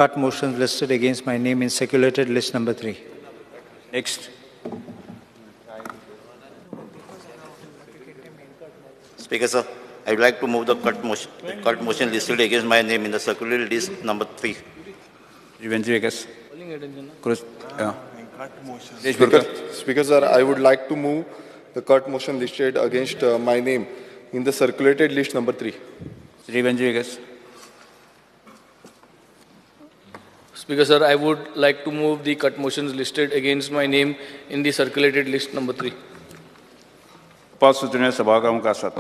Cut motions listed against my name in circulated list number 3. Next. Speaker, sir, I would like to move the cut motion listed against my name in the circulated list number 3. Shri Viegas. Speaker, sir, I would like to move the cut motion listed against my name in the circulated list number 3. Shri Viegas. Speaker, sir, I would like to move the cut motions listed against my name in the circulated list number 3. पांच सुचोवण्यो सभागृहाक आसात.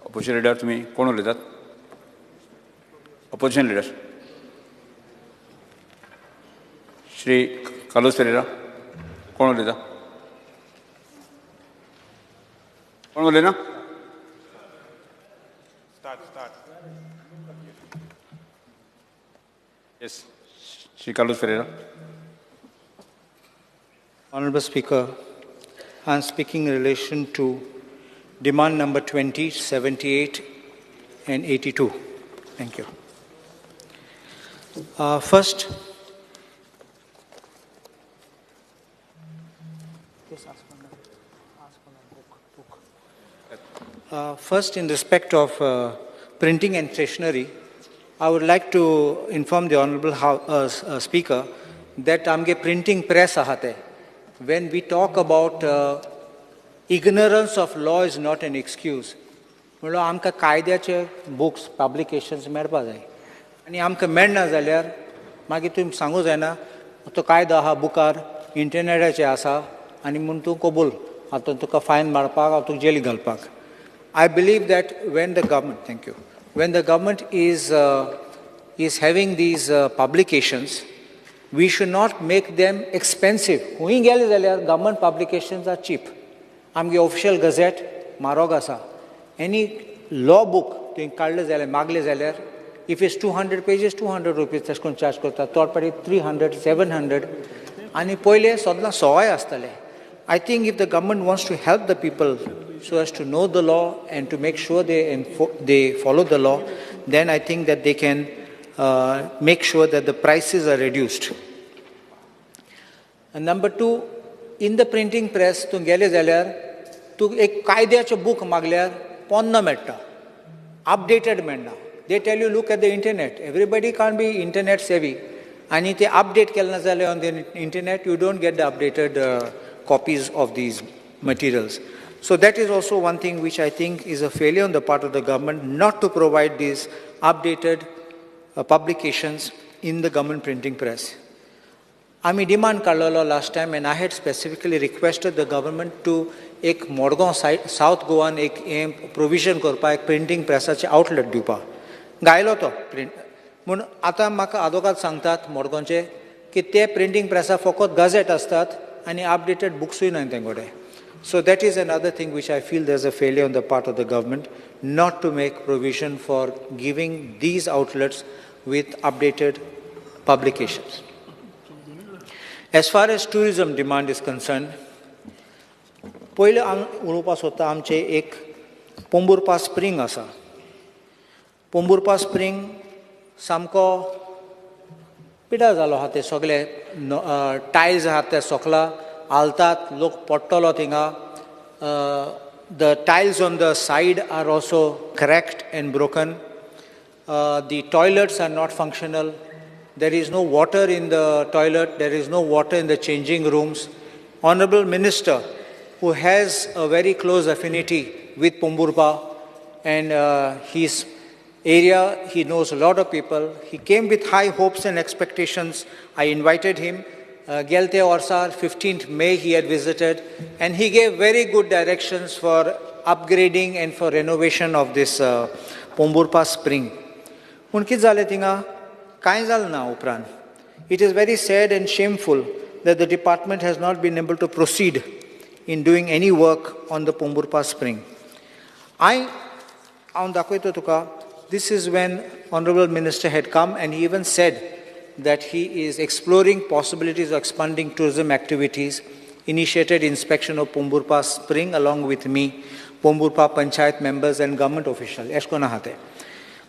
Opposition leader तुमी कोण उलयतात? Opposition leader Shri Carlos Ferreira कोण उलयता? कोण उलयना? Yes, Shri Carlos Ferreira. Honorable Speaker, I am speaking in relation to demand number 20, 78 and 82. Thank you. First, first, in respect of printing and stationery, I would like to inform the Honorable Speaker that आमगे printing press आहा. When we talk about ignorance of law is not an excuse. म्हणल्यार आमकां कायद्याचे books publications मेळपा जाय आनी आमकां मेळना जाल्यार मागीर तुमी सांगू जायना तो कायदो आहा बुकार इंटरनेटाचेर आसा आनी म्हूण तूं कबूल आतां तुका फायन मारपाक हांव तुका जेली घालपाक. I believe that when the government, thank you, when the government is having these publications, we should not make them expensive. खंय गेले जाल्यार government publications are cheap. आमगे ऑफिशियल गझेट म्हारग आसा. एनी लॉ बूक तुवें काडलें जाल्यार मागलें जाल्यार if it's 200 pages 200 rupees तशें करून चार्ज करता. चड पाटी 300 700 आनी पयलें सदलां सवाय आसतालें. I think if the government wants to help the people so as to know the law and to make sure they follow the law, then I think that they can make sure that the prices are reduced. And number 2, in the printing press, तूं गेले जाल्यार तूं एक कायद्याचें book मागल्यार पोन्नो मेळटा, updated मेळना. They tell you look at the internet. Everybody can't be internet savvy. आनी ते अपडेट केलें ना जाल्यार on the internet you don't get the updated copies of these materials. So that is also one thing which I think is a failure on the part of the government not to provide these updated publications in the government printing press. आमी demand काडलेलो last time and I had specifically requested the government to एक Madgaon side south गोवान एक हें provision करपाक एक printing प्रेसाचें outlet दिवपाक गायलो तो print. म्हूण आतां म्हाका आदोगाद सांगतात मडगांवचे की ते प्रिंटींग प्रेसा फकत गझेट आसतात आनी अपडेटेड बुक्सूय ना तें कडेन. So that is another thing which I feel there's a failure on the part of the government not to make provision for giving these outlets with updated publications. As far as tourism demand is concerned, पयलें उलोवपाक सोदता आमचें एक Pomburpa spring आसा. Pomburpa spring सामको पिडा जालो आहा. ते सगळे टायल्स आहात ते सोकला हालतात, लोक पडटलो थिंगा. The tiles on the side are also cracked and broken. The toilets are not functional. There is no water in the toilet. There is no water in the changing rooms. Honorable Minister, who has a very close affinity with Pomburpa and his area, he knows a lot of people. He came with high hopes and expectations. I invited him. Gelte Orsar, 15th May he had visited, and he gave very good directions for upgrading and for renovation of this Pomburpa spring. पूण कितें जालें थिंगा? कांय जालें ना उपरांत. It is very sad and shameful that the department has not been able to proceed in doing any work on the Pomburpa spring. हांव दाखयता तुका, this is when Honorable Minister had come and he even said that he is exploring possibilities of expanding tourism activities, initiated inspection of Pomburpa spring along with me, Pomburpa Panchayat members and government officials. एश कोण आहा ते.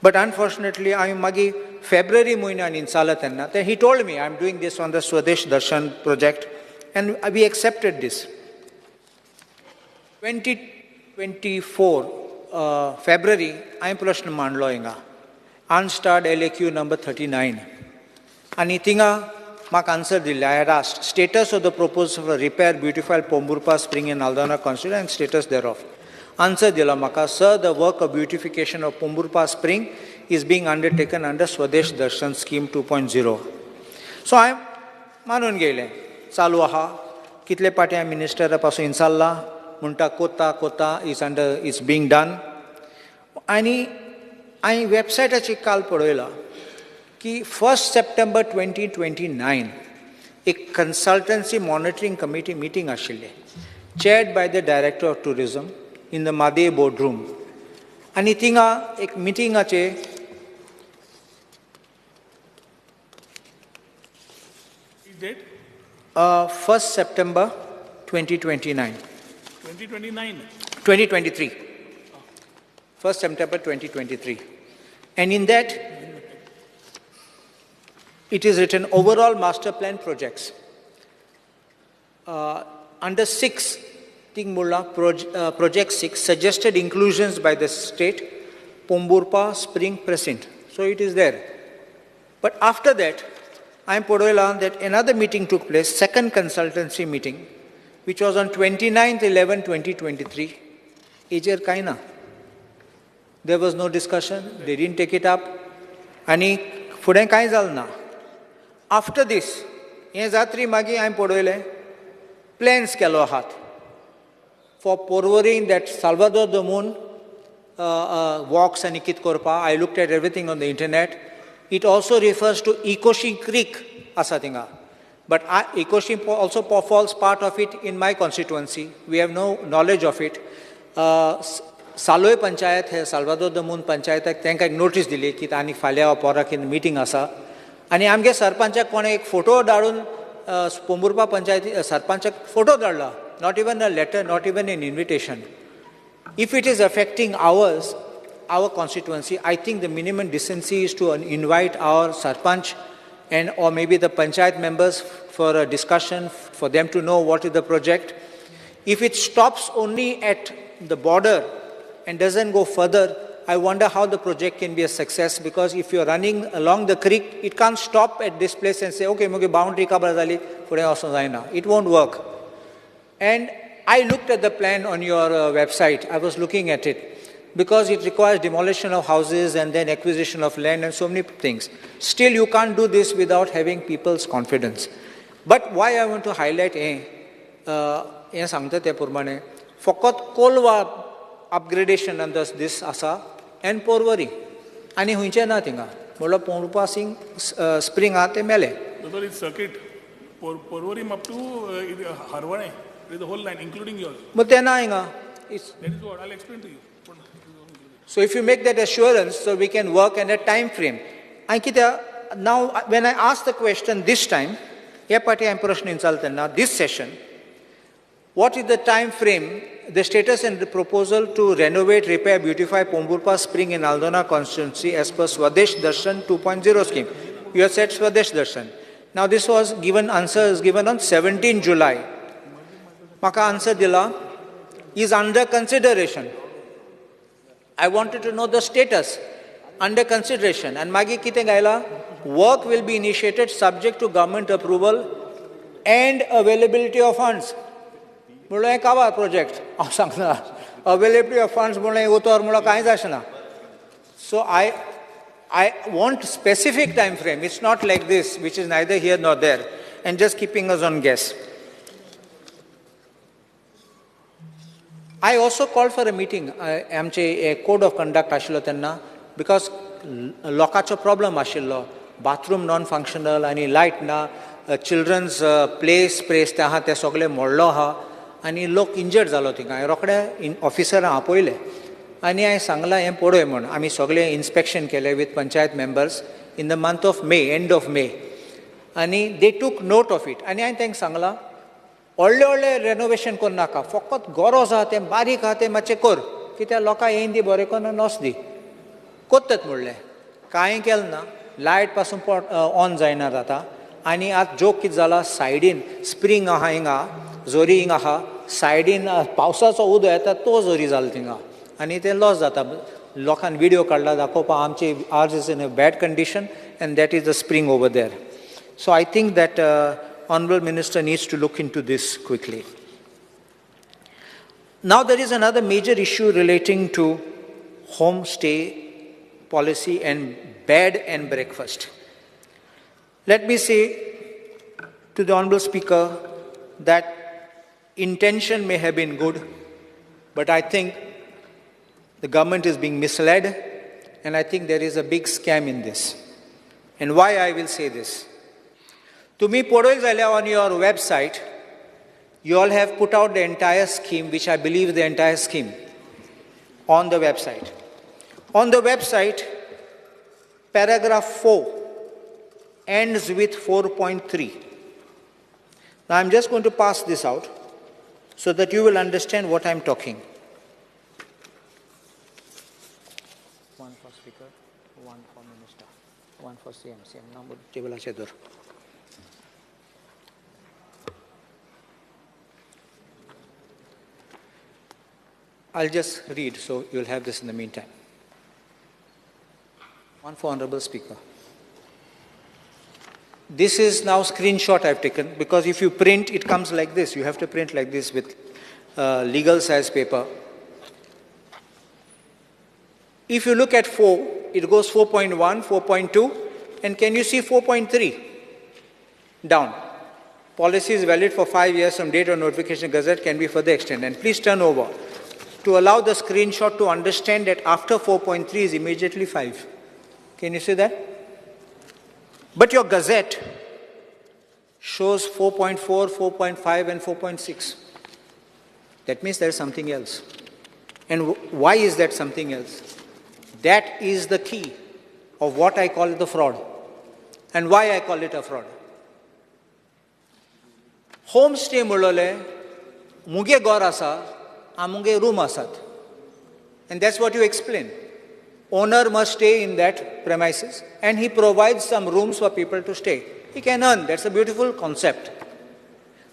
But unfortunately हांवें मागीर फेब्रुवारी म्हयन्यान इन्साला तेन्ना ते he told me I am doing this on the Swadesh Darshan project and we accepted this. 2024 February हांवें प्रश्न मांडलो हिंगा unstarred LAQ number 39 आनी थिंगा म्हाका आन्सर दिल्ले. I had asked status of the proposal for repair beautify Pomburpa spring in Aldona constituency and status thereof. Answer दिला म्हाका, sir, the work of beautification of Pomburpa spring is being undertaken under Swadesh Darshan scheme 2.0. So हांवें मानून घेयलें, चालू आहा. कितले पाटी हांवें मिनिस्टरा पासून इन्साल्ला म्हणटा कोता कोता is under is being done. आनी हांवें वेबसायटाचेर काल पळयलां की 1 September 2029 एक कन्सल्टन्सी मॉनिटरींग कमिटी मिटींग आशिल्ली, chaired by the director of tourism in the Mhadei board room. आनी थिंगा एक मिटिंगाचे Date? 1 September 2029. 2029. 2023. 1 September 2023. And in that, it is written overall master plan projects. Under 6, Ting Mulla, project 6, suggested inclusions by the state, Pomburpa Spring Precinct. So it is there. But after that, I am पळयलां that another meeting took place, second consultancy meeting, which was on 29/11/2023. हेजेर कांय ना. There was no discussion, they didn't take it up, आनी फुडें कांय जालें ना. After this, हें जात्री मागीर हांवें पळयलें, प्लॅन्स केलो आहात for Porvorim that Salvador the Moon walks आनी कितें करपा. I looked at everything on the internet. It also refers to Ecoxim creek आसा थिंगा. But Ecoxim also falls part of it in my constituency. We have no knowledge of it. Saloi panchayat हे Salvador the moon पंचायताक तांकां एक notice दिली की आनी फाल्यां वा पोरा कितें मिटींग आसा. आनी आमगे सरपंचाक कोणें एक फोटो धाडून पोंबुर्पा पंचायती सरपंचाक फोटो धाडला, not even a letter, not even an invitation. If it is affecting our constituency, I think the minimum decency is to invite our sarpanch and or maybe the panchayat members for a discussion, for them to know what is the project. If it stops only at the border and doesn't go further, I wonder how the project can be a success, because if you're running along the creek, it can't stop at this place and say, okay, muge boundary kabar jali, fude vasun jaina. It won't work. And I looked at the plan on your website. I was looking at it because it requires demolition of houses and then acquisition of land and so many things. Still, you can't do this without having people's confidence. But why I want to highlight हें सांगता ते प्रमाणे फकत Colva upgradation अंदर दीस आसा and Porvorim आनी खंयचें ना थिंगा. म्हणल्यार पोंडपा सिंग स्प्रींग आहा ते मेले. Circuit Porvorim up to Harvalem, the whole line including yours. मग ते ना हिंगा. That is what I will explain to you. So if you make that assurance, so we can work in a time frame. आनी कित्याक now when I ask the question this time, हे पाटी हांवें प्रश्न विचारलो तेन्ना this session, what is the time frame, the status and the proposal to renovate, repair, beautify Pomburpa Spring in Aldona constituency as per Swadesh Darshan 2.0 scheme. You have said Swadesh Darshan. Now this was given, answer is given on 17 July. Maka answer dila is under consideration. I wanted to know the status, under consideration. And magi kite gaila, work will be initiated subject to government approval and availability of funds. म्हणल्यार हें काबार project हांव सांगना. Availability of funds म्हणल्यार उतर म्हणल्यार कांयच आसना. So I want specific time frame. It's not like this, which is neither here nor there and just keeping us on guess. I also called for a meeting. आमचे code of conduct आशिल्लो तेन्ना, because लोकांचो problem आशिल्लो, bathroom non functional आनी light ना, children's play space ते आहा ते सगळे मोडलो आहा आनी लोक इंजर्ड जालो थिंगा. हांवें रोखडे ऑफिसरां आपयले आनी हांवें सांगलां हें पळय म्हूण. आमी सगळे इन्स्पेक्शन केलें with panchayat members in the month of May, end of May, आनी they took note of it. आनी हांवें तांकां सांगलां व्हडलें व्हडलें रेनोवेशन करनाका, फकत गरज आहा तें बारीक आहा तें मातशें कर, कित्याक लोकांक येयन दी बरें करून नोस दी. कोत्तत म्हणलें कांय केलें ना, लायट पासून ऑन जायना जाता. आनी आतां जोक कितें जाला, सायडीन स्प्रींग आहा हिंगा, जोरी हिंगा आहा, सायडीन पावसाचो उदक येता तो जोरी जाला थिंगा आनी तें लॉस जाता. लोकांनी व्हिडियो काडला दाखोवपा आमचे ours is in a bad condition and that is the spring over there. So I think that honourable minister needs to look into this quickly. Now there is another major issue relating to homestay policy and bed and breakfast. Let me say to the Honorable Speaker that intention may have been good, but I think the government is being misled, and I think there is a big scam in this. And why I will say this? To me, पळयत जाल्यार on your website, you all have put out the entire scheme, which I believe the entire scheme, on the website. On the website, paragraph 4 ends with 4.3. Now I'm just going to pass this out so that you will understand what I'm talking. One for speaker, one for minister, one for CM, CM number table ache. I'll just read, so you'll have this in the meantime. One for Honorable Speaker. This is now screenshot I've taken, because if you print, it comes like this. You have to print like this with legal size paper. If you look at 4, it goes 4.1, 4.2, and can you see 4.3 down? Policy is valid for 5 years from date of notification gazette, can be further extended. And please turn over to allow the screenshot to understand that after 4.3 is immediately 5. Can you see that? But your gazette shows 4.4, 4.5 and 4.6. That means there is something else. And why is that something else? That is the key of what I call the fraud. And why I call it a fraud. Homestay म्हणलोले मुगे घर आसा, आमुगे room आसात. And that's what you explain. Owner must stay in that premises and he provides some rooms for people to stay. He can earn. That's a beautiful concept.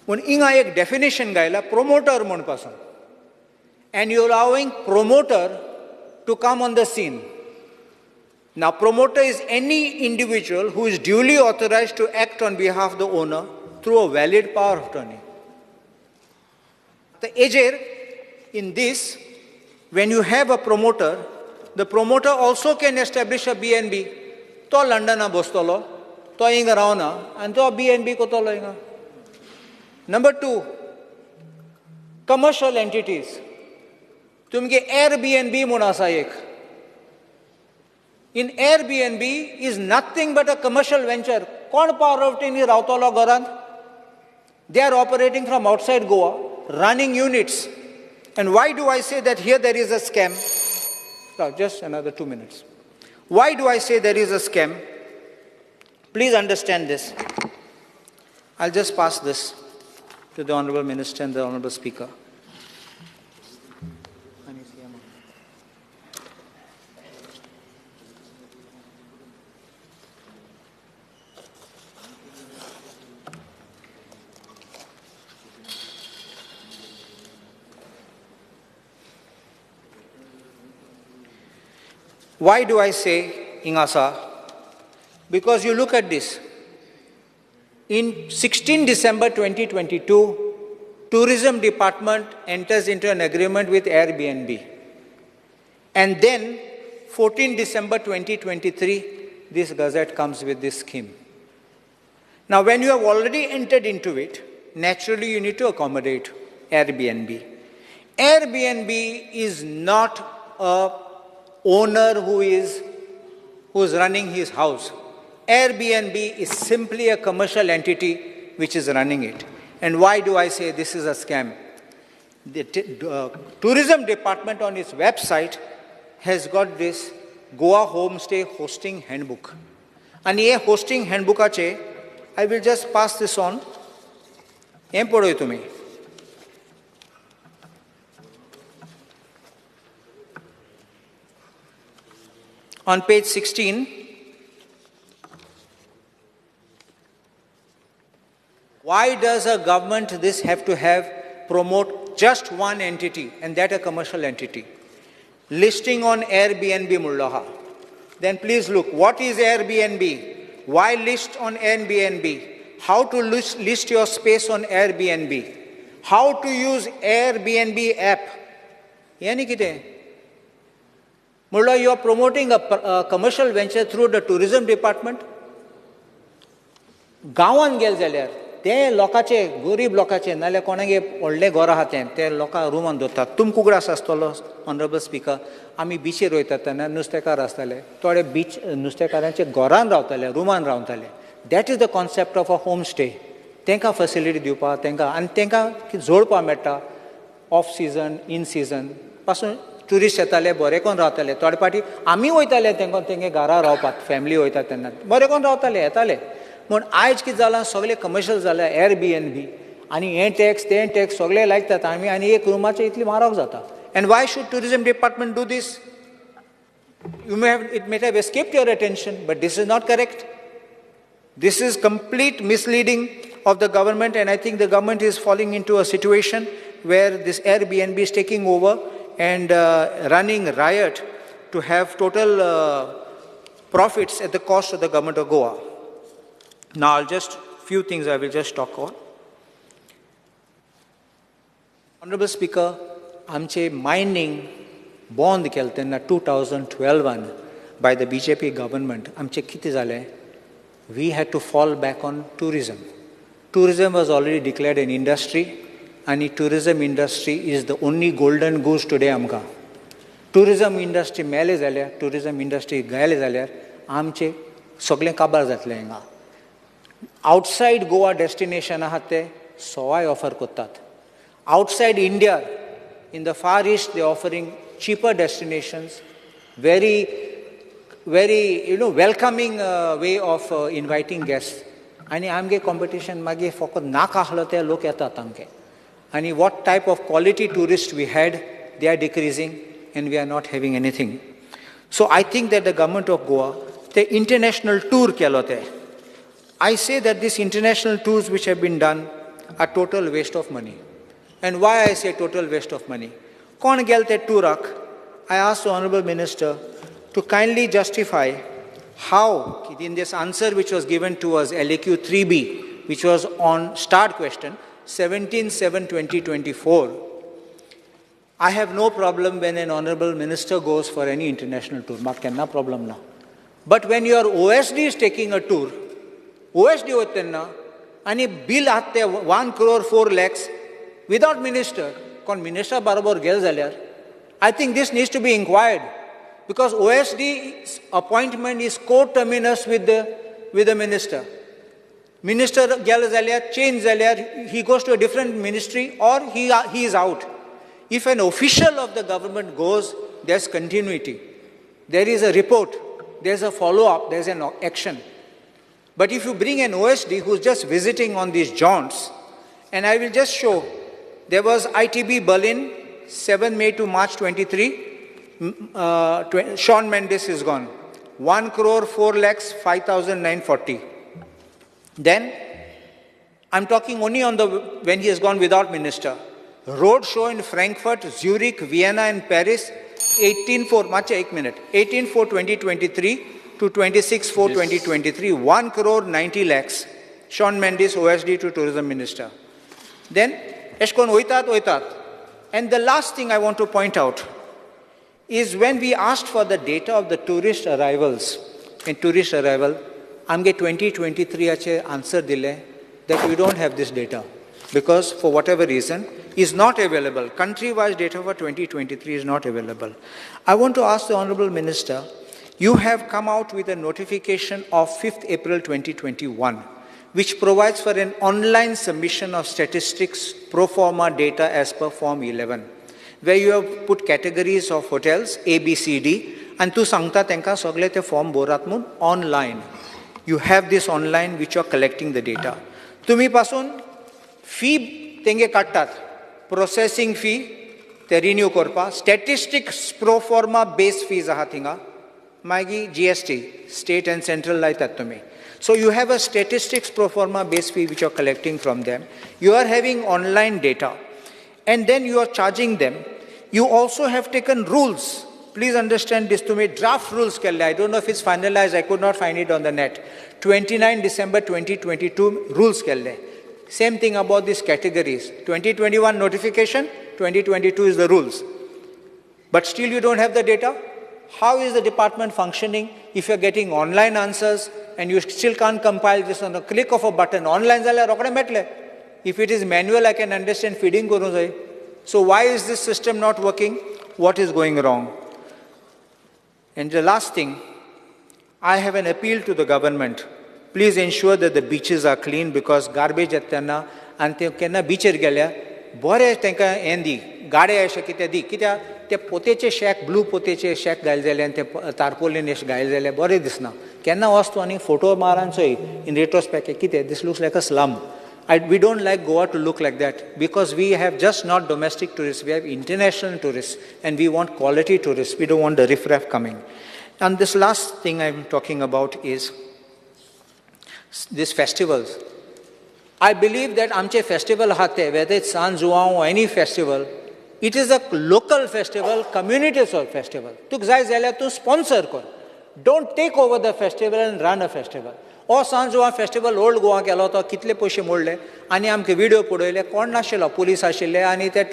पूण हिंगा एक definition गायला promoter म्हूण पासून. And you're allowing promoter to come on the scene. Now, promoter is any individual who is duly authorized to act on behalf of the owner through a valid power of attorney. The ejer in this, when you have a promoter, the promoter also can establish a B&B. तो लंडना बसतलो, तो हिंगा रावना, आनी तो B&B कोतलो हिंगा. Number 2, commercial entities. तुमगे Airbnb म्हूण आसा एक. In Airbnb is nothing but a commercial venture. कोण power of attorney रावतलो घरांत? They are operating from outside Goa, running units. And why do I say that here there is a scam? Now, just another 2 minutes. Why do I say there is a scam? Please understand this. I'll just pass this to the Honorable Minister and the Honorable Speaker. Why do I say Ingasa? Because you look at this. In 16 December 2022, Tourism Department enters into an agreement with Airbnb. And then 14 December 2023, this gazette comes with this scheme. Now, when you have already entered into it, naturally you need to accommodate Airbnb. Airbnb is not a owner who is running his house. Airbnb is simply a commercial entity which is running it. And why do I say this is a scam? The tourism department on its website has got this Goa Homestay Hosting Handbook. And ये hosting handbook ache, I will just pass this on. हें पळय तुमी. On page 16, why does a government this have to have promote just one entity, and that a commercial entity? Listing on Airbnb म्हणलो आहा. Then please look, what is Airbnb? Why list on Airbnb? How to list your space on Airbnb? How to use Airbnb app? हें आनी कितें? म्हणलो you are promoting a commercial venture through the tourism department. गांवांत गेले जाल्यार ते लोकांचे, गरीब लोकांचे, नाल्यार कोणागे व्हडलें घर आहा तें ते लोकां रुमान दवरतात. तुमकां उगडास आसतलो ऑनरेबल स्पिकर, आमी बिचीर वयतात तेन्ना नुस्तेकार आसताले, थोडे बीच नुस्तेकारांचे घरान रावताले, रुमान रावताले. That is the concept of a home stay. तांकां फॅसिलिटी दिवपाक तांकां, आनी तांकां जोडपाक मेळटा ऑफ सिजन इन सिजन पासून. ट्युरिस्ट येताले, बरे कोन रावताले. थोडे फावटी आमी वयताले तांकां तेंगे घरा रावपाक, फॅमिली वयता तेन्ना बरे कोन रावताले, येताले. पूण आयज कितें जालां, सगळें कमर्शियल जालां, एअरबीएनबी आनी हें टॅक्स तें टॅक्स सगळें लायतात आमी, आनी एक रुमाचें इतली म्हारग जाता. And why should tourism department do this? You may have, it may have escaped your attention, but this is not correct. This is complete misleading of the government, and I think the government is falling into a situation where this Airbnb is taking over and running riot to have total profits at the cost of the government of Goa. Now, I'll just, few things I will just talk on. Honorable Speaker, आमचे mining बंद केलें तेन्ना 2012 by the BJP government, आमचें कितें जालें, we had to fall back on tourism. Tourism was already declared an industry, आनी tourism industry is the only golden goose today आमकां. Tourism industry मेले जाल्यार, टुरिजम इंडस्ट्री गेले जाल्यार आमचें सगळें काबार जातलें हिंगा. आउटसायड गोवा डेस्टिनेशन आहा ते सवाय ऑफर करतात. Outside India, in the Far East, they offering cheaper destinations, very very welcoming way of inviting guest. आनी आमगे कॉम्पिटिशन मागीर फकत नाका आसलो ते लोक येतात आमगे. आनी what type of quality tourist we had, they are decreasing and we are not having anything. So I think that the government of Goa, ते इंटरनॅशनल टूर केलो ते, I say that these international tours which have been done are total waste of money. And why I say total waste of money? कोण गेल ते टुराक? I ask the honorable minister to kindly justify how in this answer which was given to us, LAQ 3B, which was on starred question, 17/7/2024, I have no problem when an honorable minister goes for any international tour. म्हाका केन्ना problem ना. But when your OSD is taking a tour, OSD वता तेन्ना आनी bill आहात ते 1 crore 4 lakhs without minister, कोण minister बरोबर गेले जाल्यार, I think this needs to be inquired, because OSD appointment is co-terminus with the minister. Minister गेलो जाल्यार, चेंज जाल्यार, he goes to a different ministry or he is out. If an official of the government goes, there's continuity. There is a report, there's a follow up, there's an action. But if you bring an OSD who's just visiting on these jaunts, and I will just show, there was ITB Berlin, 7 May to March 23, Shawn Mendes is gone. 1 crore 4 lakhs 5,940. Then, I'm talking only on the when he has gone without minister. Road show in Frankfurt, Zurich, Vienna and Paris, 18/4, मातशें एक minute, 18/4/2023 to 26/4/2023, 1 crore 90 lakhs. Shawn Mendes, OSD to Tourism Minister. Then, एश कोन वयतात वयतात. And the last thing I want to point out is when we asked for the data of the tourist arrivals, in tourist arrival, आमगे 2023 answer दिले that we don't have this data because for whatever reason is not available. Country-wise data for 2023 is not available. I want to ask the Honorable Minister, you have come out with a notification of 5th April 2021, which provides for an online submission of statistics pro forma data as per Form 11, where you have put categories of hotels, A, B, C, D, and तूं सांगता तांकां सगळे ते form भरात म्हूण online. You have this online which you are collecting the data. तुमी पासून fee तेंगे काडटात, प्रोसेसींग फी ते रिन्यू करपाक, statistics proforma base fees आहा थिंगा. मागीर GST state and central लायतात तुमी. So you have a statistics proforma base fee which you are collecting from them. You are having online data and then you are charging them. You also have taken rules. Please understand this to me. Draft rules केल्ले. I don't know if it's finalized. I could not find it on the net. 29 December 2022 rules केल्ले. Same thing about these categories. 2021 notification, 2022 is the rules. But still you don't have the data. How is the department functioning if you're getting online answers and you still can't compile this on the click of a button? Online जाल्यार रोखडें मेळटलें. If it is manual, I can understand feeding करूंक जाय. So why is this system not working? What is going wrong? And the last thing, I have an appeal to the government. Please ensure that the beaches are clean because garbage येता तेन्ना आनी ते केन्ना बिचीर गेल्या बरें तांकां हें दी, गाडे अशें कितें दी, कित्याक ते पोतेचे शॅक, ब्लू पोतेचे शॅक घायले जाल्यार आनी ते तारपोलीन अशें घायले जाल्यार बरें दिसना. केन्ना वच तूं आनी फोटो मार आनी चोय इन रेट्रोस्पेक्ट कितें, this looks like a slum. We don't like Goa to look like that because we have just not domestic tourists, we have international tourists and we want quality tourists. We don't want the riffraff coming. And this last thing I'm talking about is these festivals. I believe that आमचे festival आहा ते, whether it's San Juan or any festival, it is a local festival, community festival. तुका जाय जाल्यार तूं sponsor कर. Don't take over the festival and run a festival. हो San Juan festival old Goa केलो तो कितले पयशे मोडले आनी आमकां व्हिडियो पळयले, कोण नाशिल्लो, पुलीस आशिल्ले आनी ते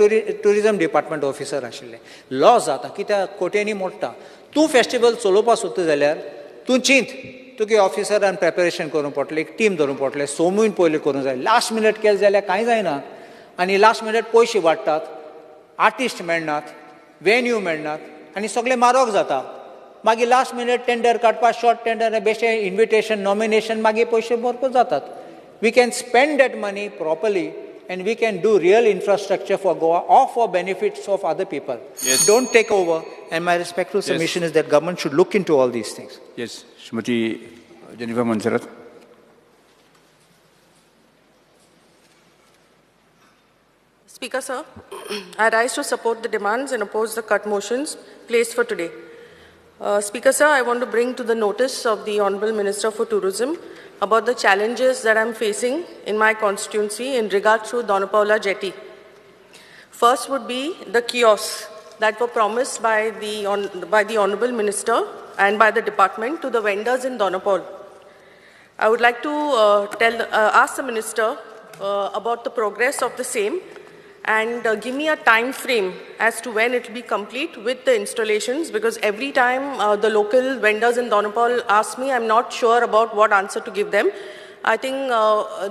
ट्युरिजम डिपार्टमेंट ऑफिसर आशिल्ले. लॉस जाता कित्याक कोट्यांनी मोडटा. तूं फेस्टिवल चलोवपाक सोदता जाल्यार तूं चिंत, तुगे ऑफिसरान प्रेपरेशन करूंक पडटलें, एक टीम धरूंक पडटलें, 6 म्हयने पयलीं करूंक जाय. लास्ट मिनट केलें जाल्यार कांय जायना आनी लास्ट मिनट पयशे वाडटात, आर्टिस्ट मेळनात, वेन्यू मेळनात आनी सगळें म्हारग जाता. मागीर लास्ट मिनट टेंडर काडपाक शॉर्ट टेंडर बेश्टें इन्विटेशन नॉमिनेशन मागीर पयशे भरपूर जातात. We can spend that money properly and we can do real infrastructure for Goa or for benefits of other people. Yes. Don't take over. And my respectful submission is that government should look into all these things. Yes, Shrimati Jennifer Monserrate. Speaker, sir, I rise to support the demands and oppose the cut motions placed for today. Speaker, sir, I want to bring to the notice of the Honorable Minister for Tourism about the challenges that I am facing in my constituency in regard to Dona Paula Jetty. First would be the kiosks that were promised by the Honorable Minister and by the department to the vendors in Dona Paula. I would like to ask the Minister about the progress of the same and give me a time frame as to when it will be complete with the installations, because every time the local vendors in Dona Paula ask me, I'm not sure about what answer to give them. I think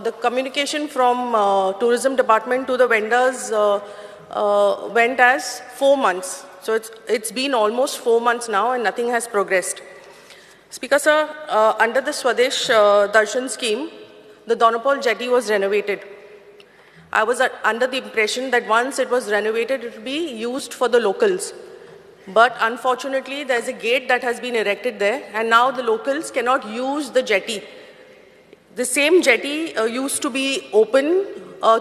the communication from tourism department to the vendors went as 4 months. So it's been almost 4 months now and nothing has progressed. Speaker sir, under the Swadesh Darshan scheme, the Dona Paula jetty was renovated. I was under the impression that once it was renovated, it would be used for the locals. But unfortunately, there's a gate that has been erected there, and now the locals cannot use the jetty. The same jetty used to be open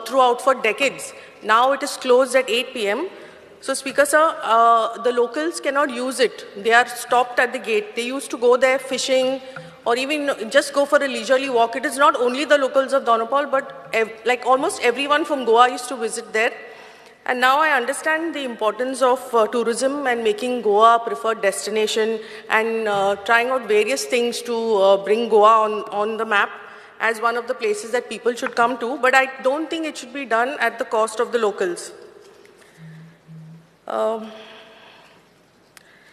throughout for decades. Now it is closed at 8 p.m. So, Speaker sir, the locals cannot use it. They are stopped at the gate. They used to go there fishing or even just go for a leisurely walk. It is not only the locals of Dona Paula, but like almost everyone from Goa used to visit there. And now I understand the importance of tourism and making Goa a preferred destination and trying out various things to bring Goa on the map as one of the places that people should come to. But I don't think it should be done at the cost of the locals.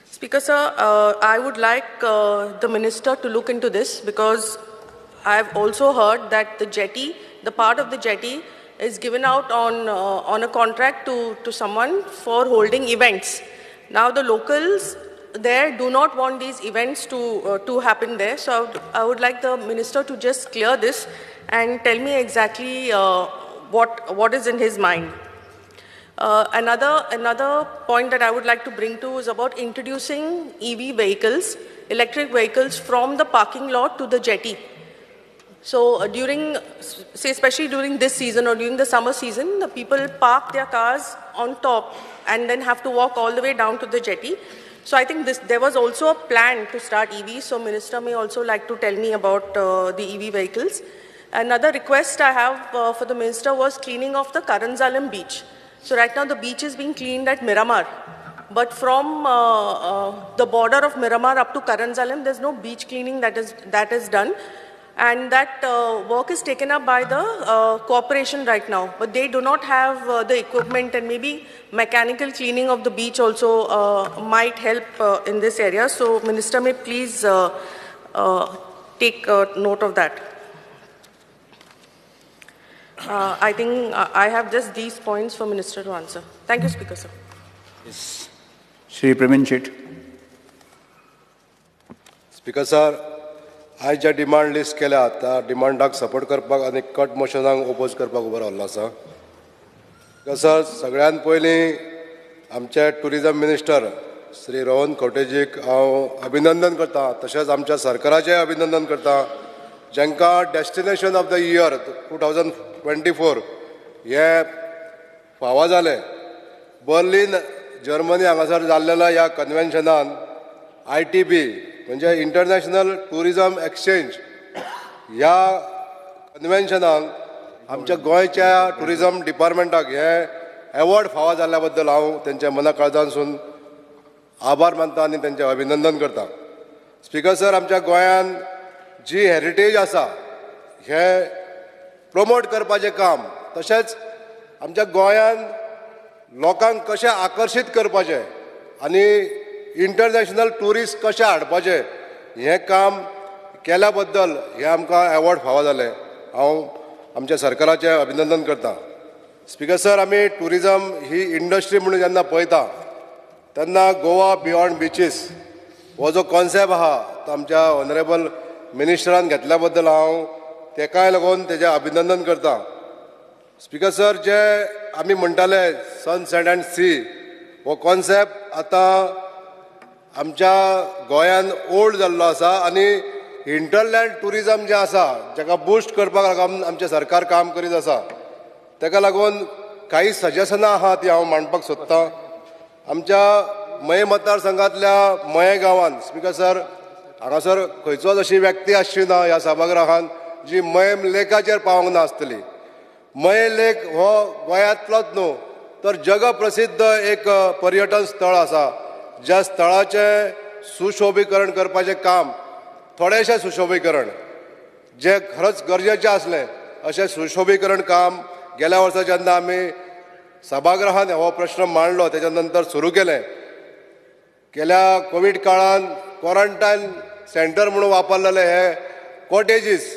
Speaker sir, I would like the minister to look into this, because I've also heard that the jetty, the part of the jetty is given out on a contract to someone for holding events. Now the locals there do not want these events to happen there. So I would like the minister to just clear this and tell me exactly what is in his mind. Another point that I would like to bring to is about introducing EV vehicles, electric vehicles, from the parking lot to the jetty. So during, say especially during this season or during the summer season, the people park their cars on top and then have to walk all the way down to the jetty. So I think there was also a plan to start EV, so Minister may also like to tell me about the EV vehicles. Another request I have for the Minister was cleaning of the Caranzalem beach. So right now the beach is being cleaned at Miramar, but from the border of Miramar up to Caranzalem, there's no beach cleaning that is done. And that work is taken up by the corporation right now, but they do not have the equipment, and maybe mechanical cleaning of the beach also might help in this area. So Minister may please take note of that. I think I have just these points for Minister to answer. Thank you, Speaker, sir. Yes. Shri Praveen Shet. Speaker sir, आयज जे demand list केल्या त्या डिमांडाक support करपाक आनी cut मोशनाक oppose करपाक उबो रावल्लो आसा. Speaker sir, सगळ्यान पयलीं आमचे टुरिजम मिनिस्टर श्री रोहन खंवटेजीक हांव अभिनंदन करता, तशेंच आमच्या सरकाराचें अभिनंदन करता जांकां destination of the year 2024 हें फावो जालें. बर्लीन जर्मनी हांगासर जाल्लेल्या ह्या कन्वेन्शनान ITB म्हणजे इंटरनॅशनल टुरिजम एक्सचेंज ह्या कन्वेन्शनाक आमच्या गोंयच्या टुरिजम डिपार्टमेंटाक हे एवॉर्ड फावो जाल्ल्या बद्दल हांव तेंच्या मना काळजांसून आभार मानता आनी तेंचें अभिनंदन करता. स्पीकर सर, आमच्या गोंयान जी हेरिटेज आसा हे प्रमोट करपाचें काम, तशेंच आमच्या गोंयान लोकांक कशें आकर्शीत करपाचें आनी इंटरनॅशनल ट्युरिस्ट कशें हाडपाचें हें काम केल्या बद्दल हें आमकां एवॉर्ड फावो जालें. हांव आमच्या सरकाराचें अभिनंदन करता. स्पीकर सर, आमी ट्युरिजम ही इंडस्ट्री म्हणून जेन्ना पळयता तेन्ना गोवा बियॉन्ड बिचीस हो जो कॉन्सेप्ट आहा तो आमच्या ऑनरेबल मिनिस्टरान घेतल्या बद्दल हांव तेकाय लागून तेजें अभिनंदन करता. स्पीकर सर, जे आमी म्हणटाले सन सँड अँड सी हो कॉन्सेप्ट आतां आमच्या गोंयान ओल्ड जाल्लो आसा आनी हिंटरलँड ट्युरिजम जें आसा जाका बुस्ट करपाक लागून आमचें सरकार काम करीत आसा, ताका लागून काही सजेशनां आहा ती हांव मांडपाक सोदतां. आमच्या मये मतदारसंघांतल्या मये गांवांत स्पीकर सर, हांगासर खंयचोच अशी व्यक्ती आसची ना ह्या सभागृहान जी मयेम लेकाचेर पावंक ना आसतली. मये लेक हो गोंयांतलोच न्हू तर जग प्रसिद्ध एक पर्यटन स्थळ आसा, ज्या स्थळाचें सुशोभीकरण करपाचें काम, थोडेशें सुशोभीकरण जें खरंच गरजेचें आसलें अशें सुशोभीकरण काम गेल्या वर्सा जेन्ना आमी सभागृहान हो प्रश्न मांडलो तेच्या नंतर सुरू केलें. गेल्या कोवीड काळान क्वॉरंटायन सेंटर म्हणून वापरलेले हे कॉटेजीस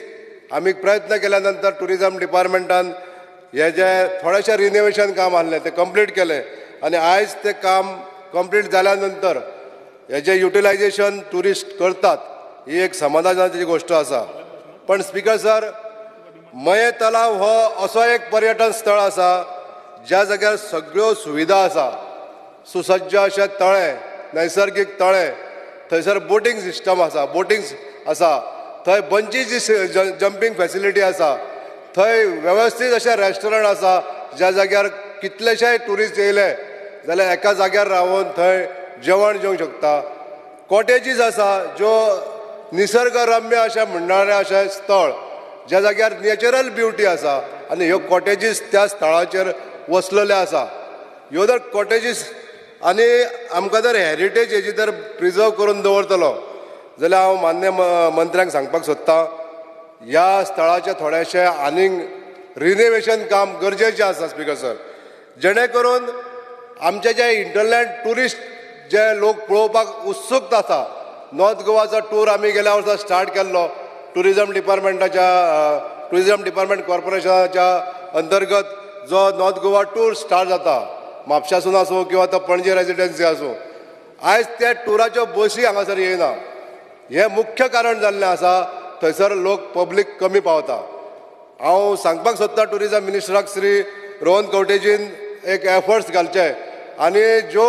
आमी प्रयत्न केल्या नंतर ट्युरिजम डिपार्टमेंटान हे जे थोडेशें रिनोवेशन काम आहलें तें कंप्लीट केलें आनी आयज तें काम कंप्लीट जाल्या नंतर हेजें युटिलायजेशन ट्युरिस्ट करतात ही एक समाधानाची गोश्ट आसा. पण स्पीकर सर, मये तलाव हो असो एक पर्यटन स्थळ आसा ज्या जाग्यार सगळ्यो सुविधा आसा, सुसज्ज अशें तळें, नैसर्गीक तळें, थंयसर बोटींग सिस्टम आसा, बोटींग आसा, थंय बंची जंपींग फॅसिलिटी आसा, थंय वेवस्थीत अशें रेस्टॉरंट आसा ज्या जाग्यार कितलेशे ट्युरिस्ट येयले जाल्यार एका जाग्यार रावन थंय जेवण जेवंक शकता. कॉटेजीस आसा ज्यो निसर्गरम्य अशें म्हणणारें अशें स्थळ ज्या जाग्यार नॅचरल ब्युटी आसा आनी ह्यो कॉटेजीस त्या स्थळाचेर वसलेल्यो आसा. ह्यो जर कॉटेजीस आनी आमकां जर हेरिटेज हेजी जर प्रिजर्व करून दवरतलो जाल्यार हांव मान्य मंत्र्यांक सांगपाक सोदतां ह्या स्थळाचें थोडेशें आनीक रिनोवेशन काम गरजेचें आसा स्पीकर सर, जेणे करून आमचे जे इंटरलँड ट्युरिस्ट जे लोक पळोवपाक उत्सूक आसा. नॉर्थ गोवाचो टूर आमी गेल्या वर्सा स्टार्ट केल्लो ट्युरिजम डिपार्टमेंट कॉर्पोरेशनाच्या अंतर्गत जो नॉर्थ गोवा टूर स्टार्ट जाता म्हापशासून आसूं किंवा तो पणजे रेजिडेन्सी आसूं, आयज त्या टुराच्यो बसी हांगासर येयना. हें मुख्य कारण जाल्लें आसा थंयसर लोक पब्लीक कमी पावता. हांव सांगपाक सोदतां ट्युरिजम मिनिस्टराक श्री रोहन खंवटेजीन एक एफर्ट्स घालचे आनी ज्यो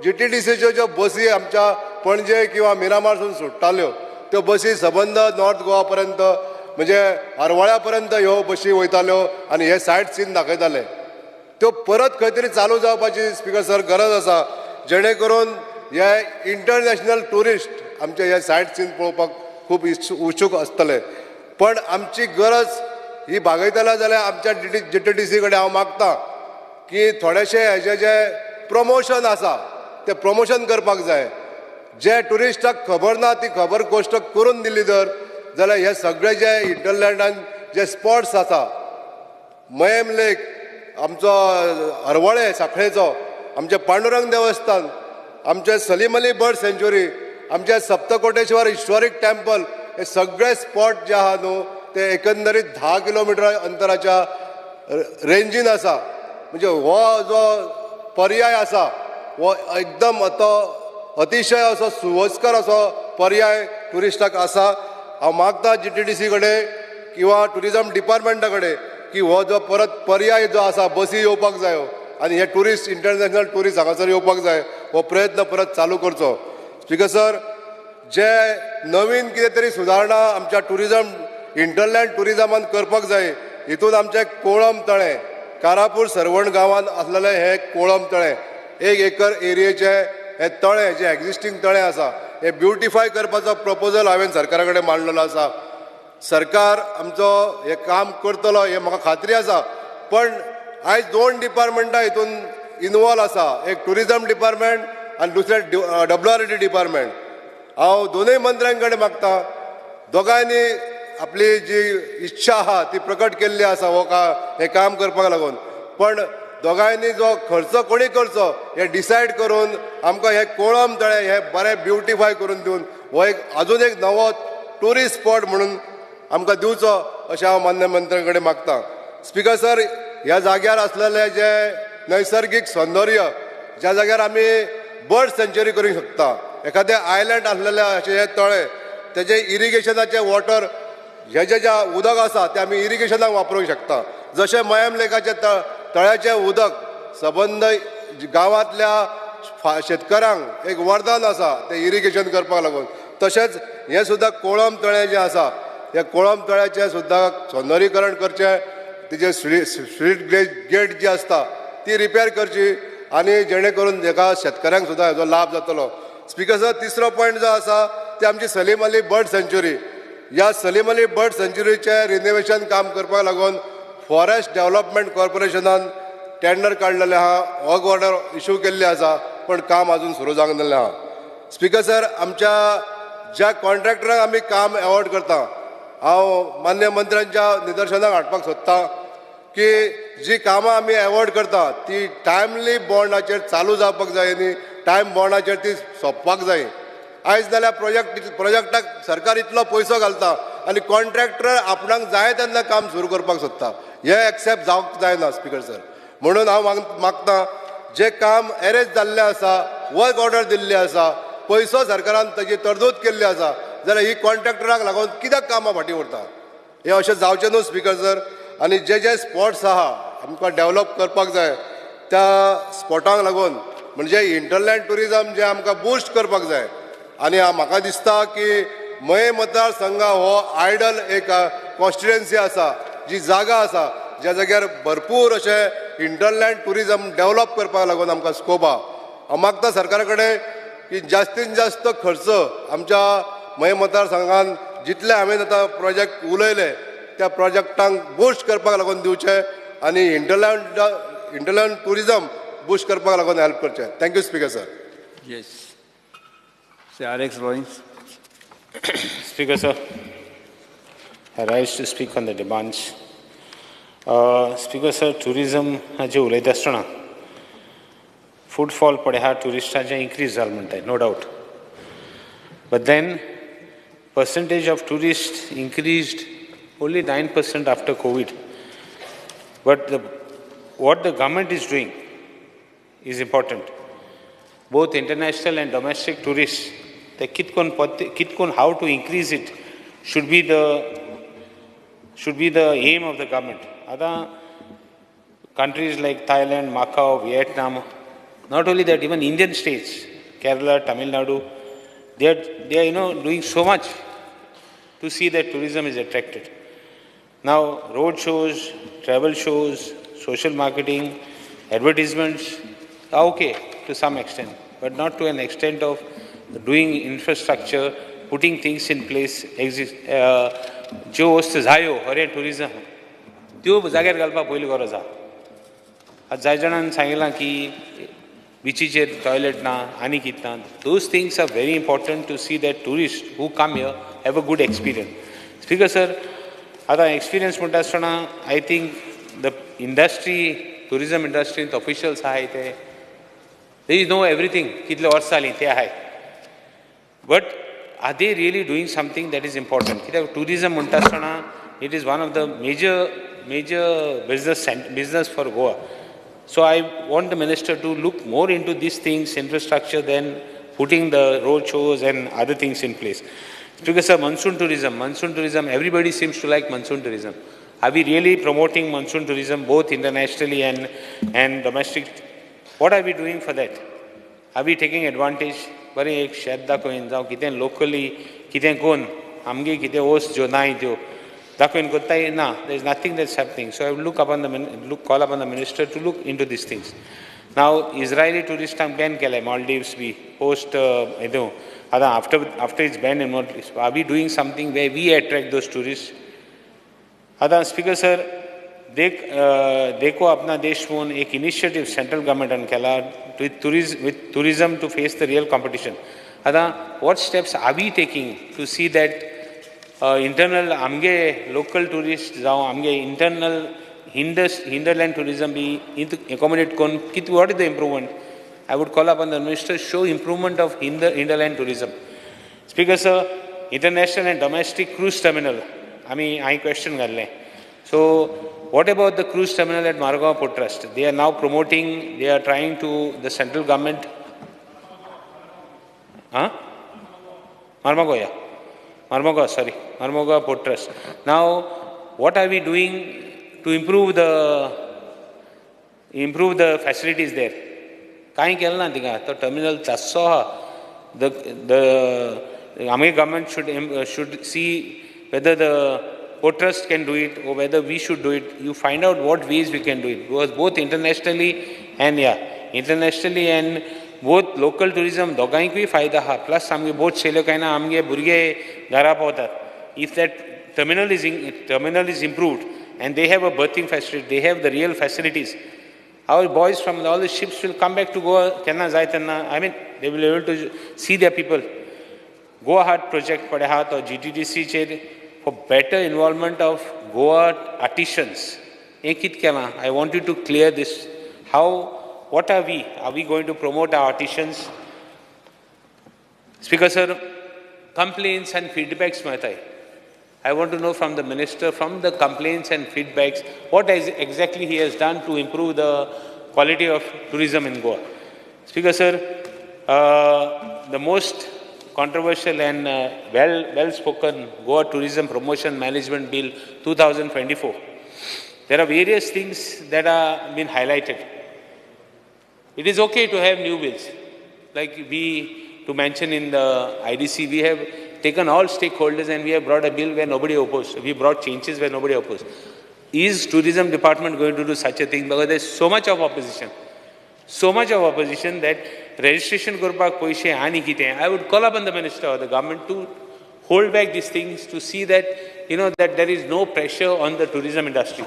GTDCच्यो ज्यो बसी आमच्या पणजे किंवा मिरामारसून सुट्टाल्यो त्यो बसी सबंद नॉर्थ गोवा पर्यंत म्हणजे हरवळ्या पर्यंत ह्यो बसी वयताल्यो आनी हे सायट सीन दाखयताले. त्यो परत खंय तरी चालू जावपाची स्पीकर सर गरज आसा, जेणे करून हे इंटरनॅशनल ट्युरिस्ट आमचे हे सायट सीन पळोवपाक खूब उत्सूक आसतले. पण आमची गरज ही भागयतले जाल्यार आमच्या GTDC कडेन हांव मागता की थोडेशे हेजे जे प्रमोशन आसा ते प्रमोशन करपाक जाय. जे ट्युरिस्टाक खबर ना ती खबर गोश्ट करून दिली जर जाल्यार हे सगळे जे इंटरलँडान जे स्पॉट्स आसा, मयेम लेक, आमचो हरवळे साखळेचो, आमचें पांडुरंग देवस्थान, आमचें सलीम अली बर्ड सँच्युरी, आमचें सप्तकोटेश्वर हिस्टोरीक टेम्पल, हे सगळे स्पॉट जे आहा न्हू ते एकंदरीत 10 किलोमिटर अंतराच्या रेंजीन आसा. म्हणजे हो जो पर्याय आसा हो एकदम तो अतिशय असो सुवस्कर असो पर्याय ट्युरिस्टाक आसा. हांव मागता GTDC कडेन किंवा ट्युरिजम डिपार्टमेंटा कडेन की हो जो परत पर्याय जो आसा बसी येवपाक जायो आनी हे ट्युरिस्ट इंटरनॅशनल ट्युरिस्ट हांगासर येवपाक जाय, हो प्रयत्न परत चालू करचो. स्पीकर सर, जे नवीन कितें तरी सुदारणा आमच्या ट्युरिजम इंटरलँड ट्युरिजमान करपाक जाय. हितून आमचें कोळम तळें, कारापूर सरवण गांवांत आसलेलें हें कोळम तळें, 1 एकर एरियेचें हें तळें जें एग्जिस्टींग तळें आसा हें ब्युटिफाय करपाचो प्रपोजल हांवें सरकारा कडेन मांडलेलो आसा. सरकार आमचो हें काम करतलो हें म्हाका खात्री आसा. पण आयज 2 डिपार्टमेंटां हितून इनवॉल्व आसा, एक ट्युरिजम डिपार्टमेंट आनी दुसरें WRD department. हांव दोनूय मंत्र्यां कडेन मागता, दोगांयनी आपली जी इच्छा आहा ती प्रकट केल्ली आसा हो हें काम करपाक लागून. पण दोगांयनी जो खर्च कोणी करचो हें डिसायड करून आमकां हें कोळम तळें हें बरें ब्युटिफाय करून दिवन हो एक अजून एक नवो ट्युरिस्ट स्पॉट म्हणून आमकां दिवचो अशें हांव मान्य मंत्र्यां कडेन मागता. स्पीकर सर, ह्या जाग्यार आसलेलें जें नैसर्गीक सौंदर्य, ज्या जाग्यार आमी बर्ड सँच्युरी करूंक शकता, एखादें आयलँड आसलेलें अशें हें तळें, तेजें इरिगेशनाचें वॉटर हें जें जें उदक आसा तें आमी इरिगेशनाक वापरूंक शकता. जशें मयेम लेकाचें तळ्याचें उदक सबंद गांवांतल्या शेतकारांक एक वरदान आसा तें इरिगेशन करपाक लागून, तशेंच हें सुद्दां कोळम तळें जें आसा ह्या कोळम तळ्याचें सुद्दां सौंदर्यीकरण करचें, तिजें स्ट्रीट गेट जी आसता ती रिपेर करची आनी जेणे करून हेका शेतकऱ्यांक सुद्दां हेजो लाभ जातलो. स्पीकर सर, तिसरो पॉयंट जो आसा ते आमची सलीम अली बर्ड सँच्युरी. ह्या सलीम अली बर्ड सँच्युरीचें रिनोवेशन काम करपाक लागून फॉरेस्ट डेव्हलपमेंट कॉर्पोरेशनान टेंडर काडलेलें आहा, वर्क ऑर्डर इशू केल्ली आसा, पण काम अजून सुरू जावंक नासलें आहा. स्पीकर सर, आमच्या ज्या कॉन्ट्रॅक्टरांक आमी काम एवॉर्ड करता, हांव मान्य मंत्र्यांच्या निदर्शनाक हाडपाक सोदता की जी कामां आमी एवॉर्ड करता ती टायमली बॉन्डाचेर चालू जावपाक जाय न्ही, टायम बॉन्डाचेर ती सोंपपाक जाय. आयज जाल्यार प्रोजेक्टाक सरकार इतलो पयसो घालता आनी कॉन्ट्रॅक्टर आपणाक जाय तेन्ना काम सुरू करपाक सोदता, हें एक्सेप्ट जावंक जायना स्पीकर सर. म्हणून हांव मागता जें काम एरेज जाल्लें आसा, वर्क ऑर्डर दिल्ली आसा, पयसो सरकारान ताजी तरतूद केल्ली आसा, जाल्यार ही कॉन्ट्रॅक्टराक लागून कित्याक कामां फाटीं उरता, हें अशें जावचें न्हू स्पीकर सर. आनी जे जे स्पॉट्स आहा आमकां डेवलप करपाक जाय त्या स्पॉटांक लागून म्हणजे इंटरलँड ट्युरिजम जें आमकां बुस्ट करपाक जाय. आनी म्हाका दिसता की मये मतदारसंघ हो आयडल एक कॉन्स्टिट्युएन्सी आसा, जी जागा आसा ज्या जाग्यार भरपूर अशें इंटरलँड ट्युरिजम डेवलप करपाक लागून आमकां स्कोप आहा. हांव मागता सरकारा कडेन की जास्तीन जास्त खर्च आमच्या मये मतदारसंघान जितले हांवें आतां प्रोजेक्ट उलयले त्या प्रोजेक्टांक बुस्ट करपाक लागून दिवचें आनी इंटरलँड ट्युरिजम बुस्ट करपाक लागून हेल्प करचें. Thank you speaker sir. Yes, Shri Alex Lawrence. Speaker sir, I rise to speak on the demands. Speaker sir, tourism हाचेर उलयता आसतना फुटफॉल पळय आहा ट्युरिस्टांचे इन्क्रीज जाल म्हणटाय, no doubt, but then percentage of tourist increased only 9% after COVID. But what the government is doing is important. Both international and domestic tourists, the kitkon how to increase it should be the aim of the government. Other countries like Thailand, Macau, Vietnam, not only that, even Indian states, Kerala, Tamil Nadu, they are doing so much to see that tourism is attracted. Now, road shows, travel shows, social marketing, advertisements are okay to some extent. but not to an extent of doing infrastructure, putting things in place. Exist ज्यो वस्तू जायो खरें tourism त्यो जाग्यार घालपाक पयलीं गरज आहा. आतां जाय जाणांनी सांगिलां की बिचीचेर टॉयलेट ना आनी कितें ना. Those things are very important to see that tourist who come here have a good experience. Speaker sir, आतां एक्सपिरियन्स म्हणटा आसतना I think the industry, tourism इंडस्ट्रींत ऑफिशियल्स आहाय ते they know everything, कितले वर्सां जालीं ते आहाय. But are they really doing something that is important? कित्याक टुरिजम म्हणटा आसतना it is one of the major business for Goa. So I want the minister to look more into these things, infrastructure, than putting the road shows and other things in place. Because sir, monsoon tourism, everybody seems to like monsoon tourism. Are we really promoting monsoon tourism both internationally and domestic? What are we doing for that? Are we taking advantage? बरें एक शेत दाखोवन जावं कितें locally कितें कोन्न आमगे कितें वस्त ज्यो नाय त्यो दाखोवन कोत्ताय ना. There is nothing that's happening. So I would call upon the minister to look into these things. Now Israeli टुरिस्टांक ban केलें Maldives B post हेतू आतां after it's ban in Maldives, are we doing something where we attract those tourist? आतां speaker sir, देखो अपना देश म्हणून एक initiative central गव्हर्मेंटान केला with tourism to face the real competition. आतां what steps are we taking to see that internal आमगे local tourist जावं आमगे इंटरनल हिंडरलँड टुरिजम बी एकोमोडेट करून कितें, what is the improvement? I would call upon the minister show improvement of hinterland tourism. Speaker sir, international and domestic cruise terminal आमी हांवें question घाल्लें. So what about the cruise terminal at Margao Port Trust? They are now promoting, they are trying to, the central government. Huh? Marmagao, yeah. Marmagao, sorry. Marmagao Port Trust. Now, what are we doing to improve the facilities there? कांय केलें ना थिंगा, तो terminal तासो आहा. The आमगे government should see whether the Port Trust can do it or whether we should do it. You find out what ways we can do it, because both internationally and internationally and both local tourism दोगांकूय फायदा आहा. Plus आमगे बोट चेयल्यो काय ना आमगे भुरगे घरा पावतात. If that terminal is improved and they have a berthing facility, they have the real facilities, our boys from all the ships will come back to Goa केन्ना जाय तेन्ना. I mean they will able to see their people. Goa Heart project पळय आहा तो GTDCचेर for better involvement of Goa artisans. हें कितें केलां? I want you to clear this. How, what are we? Are we going to promote our artisans? Speaker sir, complaints and feedbacks मेळटाय. I want to know from the minister, from the complaints and feedbacks, what is exactly he has done to improve the quality of tourism in Goa. Speaker sir, the most controversial and well spoken Goa Tourism Promotion Management Bill 2024. There are various things that are been highlighted. It is okay to have new bills. Like we, to mention in the IDC, we have taken all stakeholders and we have brought a bill where nobody opposed. We brought changes where nobody opposed. Is tourism department going to do such a thing? Because there is so much of opposition. So much of opposition that registration करपाक पयशे आनी कितें. I would call upon the minister or the government to hold back these things, to see that, you know, that there is no pressure on the tourism industry.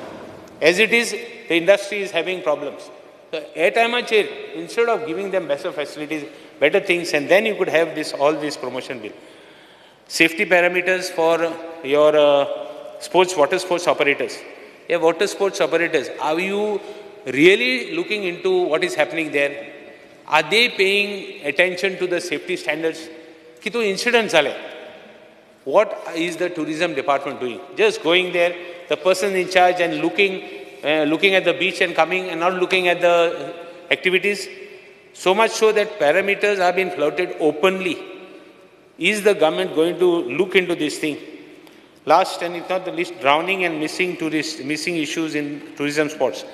As it is, the industry is having problems. So at time instead of giving them better facilities, better things, and then you could have this all this promotion bill. Safety parameters for your water sports operators. Yeah, water sports operators, are you really looking into what is happening there? Are they paying attention to the safety standards? Kitu incidents ale. What is the tourism department doing? Just going there, the person in charge and looking at the beach and coming and not looking at the activities. So much so that parameters have been floated openly. Is the government going to look into this thing? Last and if not the least, drowning and missing tourists, missing issues in tourism spots.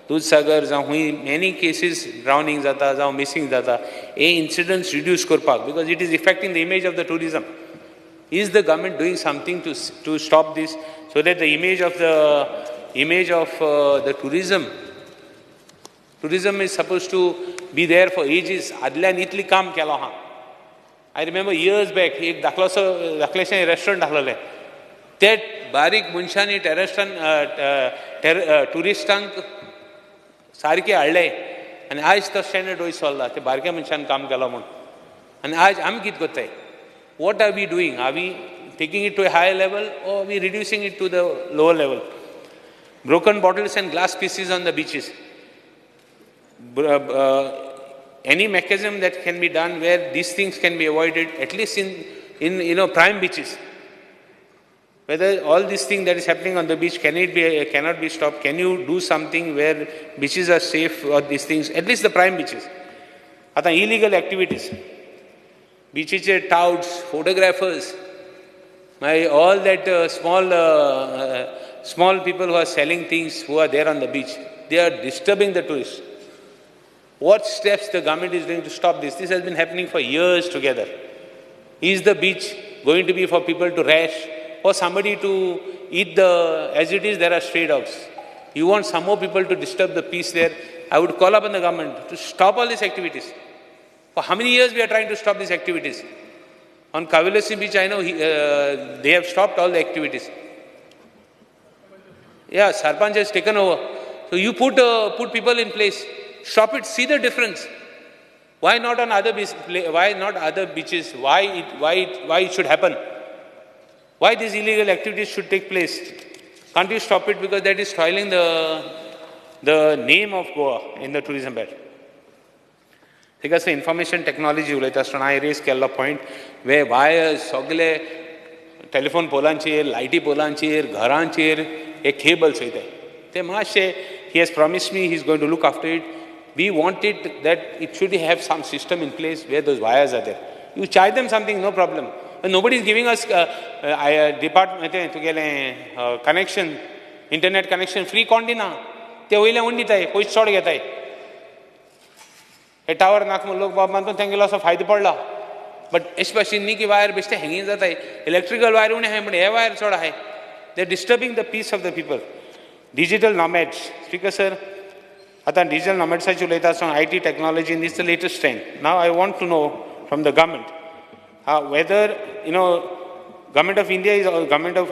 Dudhsagar, जावं many cases drowning जाता, जावं missing जाता. A incidents reduce करपाक because it is affecting the image of the tourism. Is the government doing something to stop this so that the image of the tourism is supposed to be there for ages. आदल्यान इतली काम केलो आहा. I remember years back एक धाकलोसो धाकलेशें restaurant आसलेलें. ते बारीक मनशांनी टेरस्टान ट्युरिस्टांक सारके हाडले आनी आयज तो स्टँडर्ड वयर सरला. ते बारक्या मनशान काम केलो म्हूण. आनी आयज आमी कितें करताय? What are we doing? Are we taking it to a higher level or we reducing it to the lower level? Broken bottles and glass pieces on the beaches. Any mechanism that can be done where these things can be avoided, at least in you know, prime beaches. Whether all this thing that is happening on the beach, can it be, cannot be stopped? Can you do something where beaches are safe or these things, at least the prime beaches? आतां illegal activities, beaches, touts, photographers, all that small people who are selling things who are there on the beach, they are disturbing the tourists. What steps the government is doing to stop this? This has been happening for years together. Is the beach going to be for people to rash or somebody to eat the, as it is, there are stray dogs. You want some more people to disturb the peace there? I would call upon the government to stop all these activities. For how many years we are trying to stop these activities? On Cavelossim beach, I know they have stopped all the activities. Yeah, Sarpanch has taken over. So you put people in place. Stop it. See the difference. Why not on other beach, why not other beaches? Why it should happen? Why these illegal activities should take place? Can't you stop it? Because that is spoiling the name of Goa in the tourism belt. Because the information technology उलयता आसतना हांवें rays केल्लो point वे wires सगळे telephone पोलांचेर, लायटी पोलांचेर, घरांचेर हे cables वयताय. ते मातशे he has promised me he is going to look after it. We want it that it should have some system in place where those wires are there. You charge them something, no problem. But nobody is giving us department तुगेलें connection, internet connection free कोण दिना. ते वयले उण दिताय, पयशे चड घेताय. हे टावर नाक म्हूण लोक बाब मानून तेंगेलो असो फायदो पडला. बट अशे भाशेन न्ही की वायर बेश्टे हँगींग जाताय. इलेक्ट्रिकल वायर उणें आहाय पूण हे वायर चड आहाय. They are disturbing the peace of the people. Digital nomads. Speaker sir, आतां डिजिटल नॉमॅड्साचेर उलयता आसतना I T technology is the latest trend. Now I want to know from the government whether, you know, Government of India is, Government of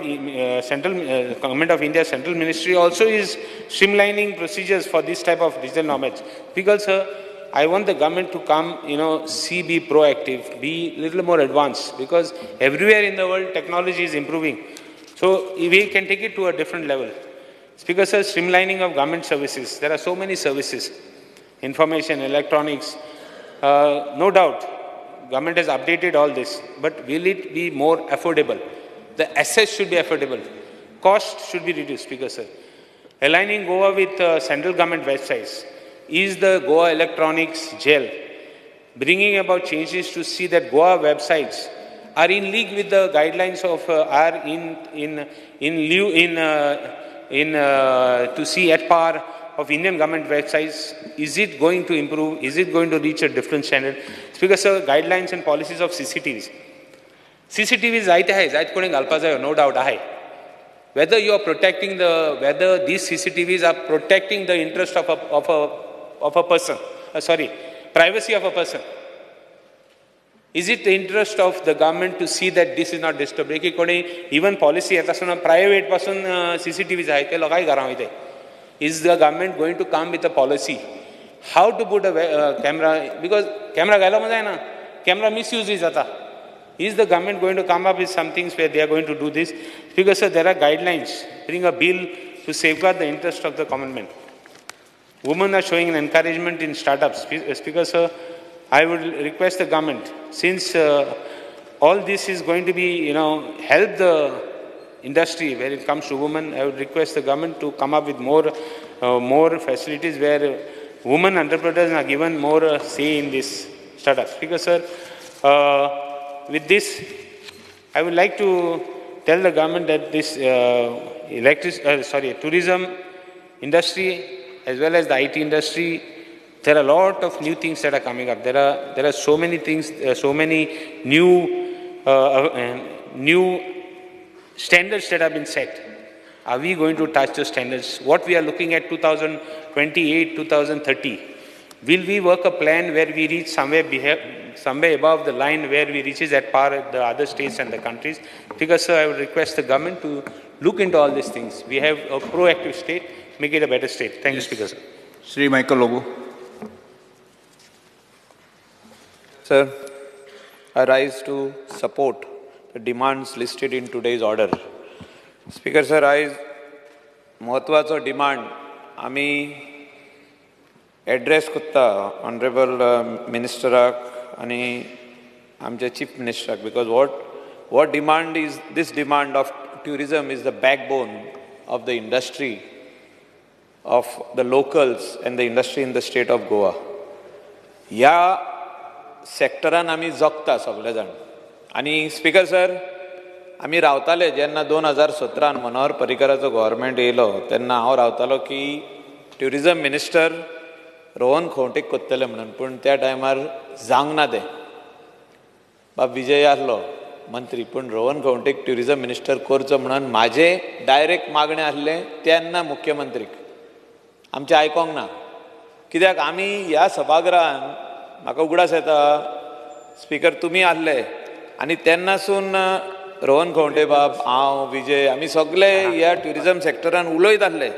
Central, Government of India Central Ministry also is streamlining procedures for this type of digital nomads. Because, sir, I want the government to come, you know, see, be proactive, be little more advanced, because everywhere in the world technology is improving. So we can take it to a different level. Speaker sir, streamlining of government services. There are so many services, information, electronics. No doubt, government has updated all this, but will it be more affordable? The assets should be affordable. Cost should be reduced, Speaker sir. Aligning Goa with central government websites. Is the Goa Electronics Gel bringing about changes to see that Goa websites are in league with the guidelines of are in to see at par of Indian government websites? Is it going to improve? Is it going to reach a different standard? Speaker sir, guidelines and policies of CCTVs. CCTVs जायते आहाय, जायत कोणी घालपा जायो, no doubt आहाय. Whether you are protecting the, whether these CCTVs are protecting the interest of a person, sorry, privacy of a person. Is it the interest of the government to see that this is not disturbed? की कोणी even policy येता आसतना private पासून CCTVs आहाय ते लोकांय घरां वयताय. Is the government going to come with a policy? How to put a camera? Because camera घायलो म्हण जायना, camera misuse जाता. Is the government going to come up with some things where they are going to do this? Because sir, there are guidelines. Bring a bill to safeguard the interest of the common man. Women are showing an encouragement in startups. Speaker sir, I would request the government, since all this is going to be, you know, help the industry when it comes to women, I would request the government to come up with more, more facilities where women entrepreneurs are given more say in this startups. Speaker sir, with this, I would like to tell the government that this tourism industry as well as the IT industry, there are a lot of new things that are coming up. There are so many things, so many new new standards that have been set. Are we going to touch those standards? What we are looking at 2028, 2030, Will we work a plan where we reach somewhere above the line where we reaches at par at the other states and the countries? Speaker sir, I would request the government to look into all these things. We have a proactive state, make it a better state. Thank you, Speaker sir. Shri Michael Lobo. Sir, I rise to support the demands listed in today's order. Speaker sir, आयज म्हत्वाचो demand आमी address करता honourable मिनिस्टराक आनी आमच्या chief मिनिस्टराक, because what demand is this demand of tourism is the backbone of the industry of the locals and the industry in the state of Goa. ह्या सेक्टरान आमी जगता सगळे जाण. आनी स्पीकर सर, आमी रावताले जेन्ना 2017 मनोहर पर्रीकराचो गव्हर्मेंट येयलो तेन्ना हांव रावतालो की ट्युरिजम मिनिस्टर रोहन खंवटेक कोत्तले म्हणून, पूण त्या टायमार जावंक ना तें. बाब विजय आसलो मंत्री, पूण रोहन खंवटेक ट्युरिजम मिनिस्टर करचो म्हणून म्हाजें डायरेक्ट मागणें आसलें तेन्ना मुख्यमंत्रीक. आमचें आयकोंक ना, कित्याक आमी ह्या सभागृहान, म्हाका उगडास येता स्पीकर तुमी आसले आनी तेन्नासून रोहन खंवटे बाब, हांव, विजय, आमी सगळे ह्या ट्युरिजम सेक्टरान उलयत आसले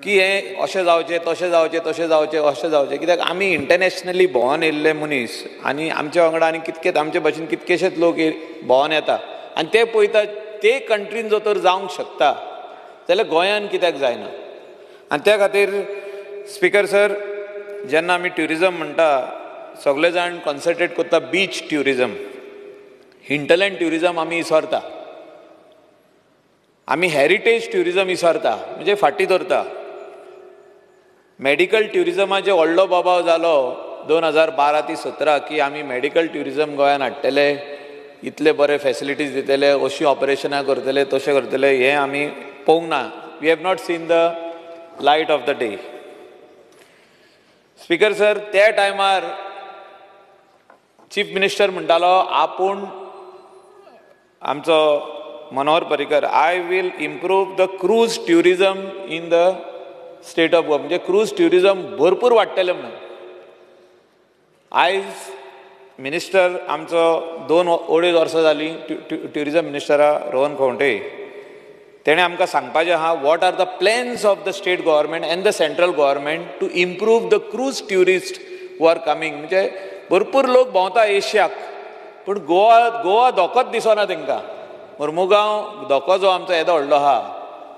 की हें अशें जावचें, तशें जावचें, तशें जावचें, अशें जावचें, कित्याक आमी इंटरनॅशनली भोंवन येयल्ले मनीस आनी आमच्या वांगडा आनी कितकेच आमचे भाशेन कितकेशेच लोक भोंवन येता आनी ते पळयता ते कंट्रीन जो तर जावंक शकता जाल्यार गोंयान कित्याक जायना. आनी त्या खातीर स्पीकर सर, जेन्ना आमी ट्युरिजम म्हणटा सगळे जाण कॉन्सन्ट्रेट करता बीच ट्युरिजम, हिंटरलँड ट्युरिजम आमी इसरता, आमी हॅरिटेज ट्युरिजम इसरता, म्हणजे फाटीं दवरता. मॅडिकल ट्युरिजमाचे व्हडलो बोबाव जालो 2012 ते 17 की आमी मॅडिकल ट्युरिजम गोंयान हाडटले, इतले बरे फॅसिलिटीज दितले, अशीं ऑपरेशनां करतले, तशें करतले, हें आमी पळोवंक ना. We have not seen the light of the day. Speaker sir, त्या टायमार चीफ मिनिस्टर म्हणटालो आपूण, आमचो Manohar Parrikar, I will improve the cruise tourism in the state of Goa, म्हणजे क्रूज ट्युरिजम भरपूर वाडटलें म्हणून. आयज मिनिस्टर आमचो 2-2.5 वर्सां जालीं ट्युरिजम मिनिस्टरा रोहन खंवटे, तेणें आमकां सांगपाचें आहा what are the plans of the state government and the central government to improve the cruise tourist who are coming. म्हणजे भरपूर लोक भोंवता एशियाक, पूण गोवा धोकोच दिसना तांकां. मुर्मुगांव धोको जो आमचो येदो व्हडलो आहा,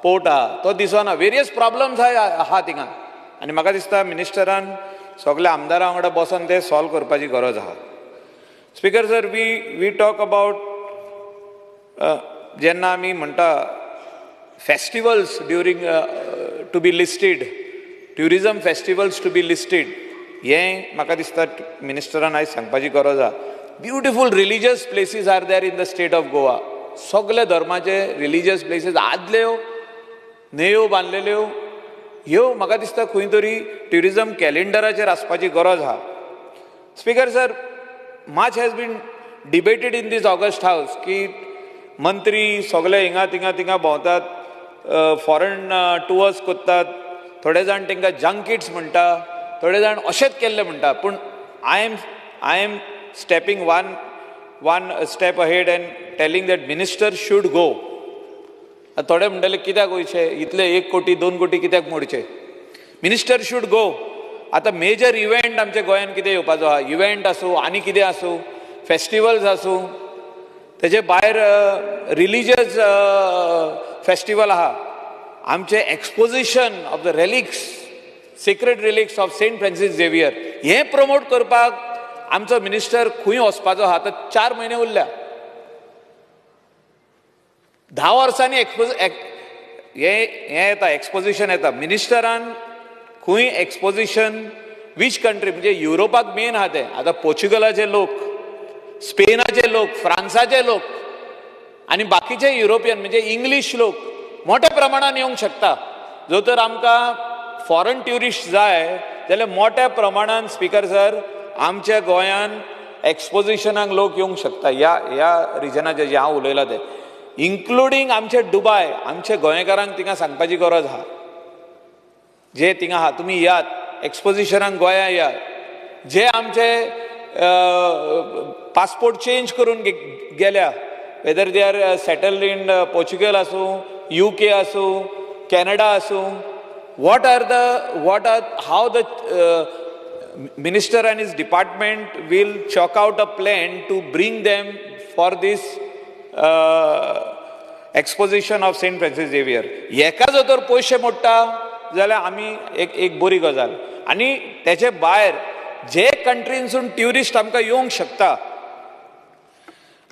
पोर्ट आहा, तो दिसना. वेरियस प्रॉब्लम्स आहा थिंगा आनी म्हाका दिसता मिनिस्टरान सगल्या आमदारां वांगडा बसून ते सॉल्व करपाची गरज आहा. Speaker sir, we talk about जेन्ना आमी म्हणटा festivals during to be listed, tourism festivals to be listed, हें म्हाका दिसता मिनिस्टरान आयज सांगपाची गरज आहा. Beautiful religious places are there in the state of Goa. सगळे धर्माचे रिलीजियस प्लेसीस आदल्यो न्हंयो बांदलेल्यो, ह्यो म्हाका दिसता खंय तरी ट्युरिजम कॅलेंडराचेर आसपाची गरज आहा. Speaker sir, much has been debated in this august house की मंत्री सगळे हिंगा थिंगा थिंगा भोंवतात, फॉरेन टुअर्स करतात, थोडे जाण तांकां जंकीट्स म्हणटा, थोडे जाण अशेंच केल्ले म्हणटा, पूण I am stepping one step ahead and telling that minister should go. थोडे म्हणटले कित्याक वयचें, इतले 1 कोटी 2 कोटी कित्याक मोडचे, मिनिस्टर should go. आतां मेजर इव्हेंट आमच्या गोंयांत कितें येवपाचो आहा, इव्हेंट आसूं आनी कितें आसूं, फेस्टिवल्स आसूं, तेजे भायर रिलीजियस फेस्टिवल आहा, आमचें exposition of the relics, sacred relics of Saint Francis Xavier, हें प्रमोट करपाक आमचो मिनिस्टर खंय वचपाचो आहा. आतां 4 म्हयने उरल्या, 10 वर्सांनी हें येता, एक्सपोजिशन येता. मिनिस्टरान खंय एक्सपोजिशन वीच कंट्री, म्हणजे युरोपाक मेन आहा तें. आतां पोर्चुगलाचे लोक, स्पेनाचे लोक, फ्रांसाचे लोक आनी बाकीचे युरोपियन म्हणजे इंग्लीश लोक मोठ्या प्रमाणान येवंक शकता. जो तर आमकां फॉरन ट्युरिस्ट जाय जाल्यार मोठ्या प्रमाणान स्पीकर सर आमच्या गोंयान एक्सपोजिशनाक लोक येवंक शकता. ह्या ह्या रिजनाचे जे हांव उलयलां ते इन्क्लुडींग आमचे दुबाय, आमच्या गोंयकारांक थिंगा सांगपाची गरज आहा, जे थिंगा आहा तुमी यात. एक्सपोजिशनाक गोंया या, जे आमचे पासपोर्ट चेंज करून गेल्या, whether they are settled in Portugal आसूं, UK आसूं, कॅनडा आसूं, what are how the minister and his department will chalk out a plan to bring them for this exposition of Saint Francis Xavier. एका जर तर पयशे मोडटा जाल्यार आमी एक एक बरी गजाल. आनी तेचे भायर जे कंट्रीनसून ट्युरिस्ट आमकां येवंक शकता,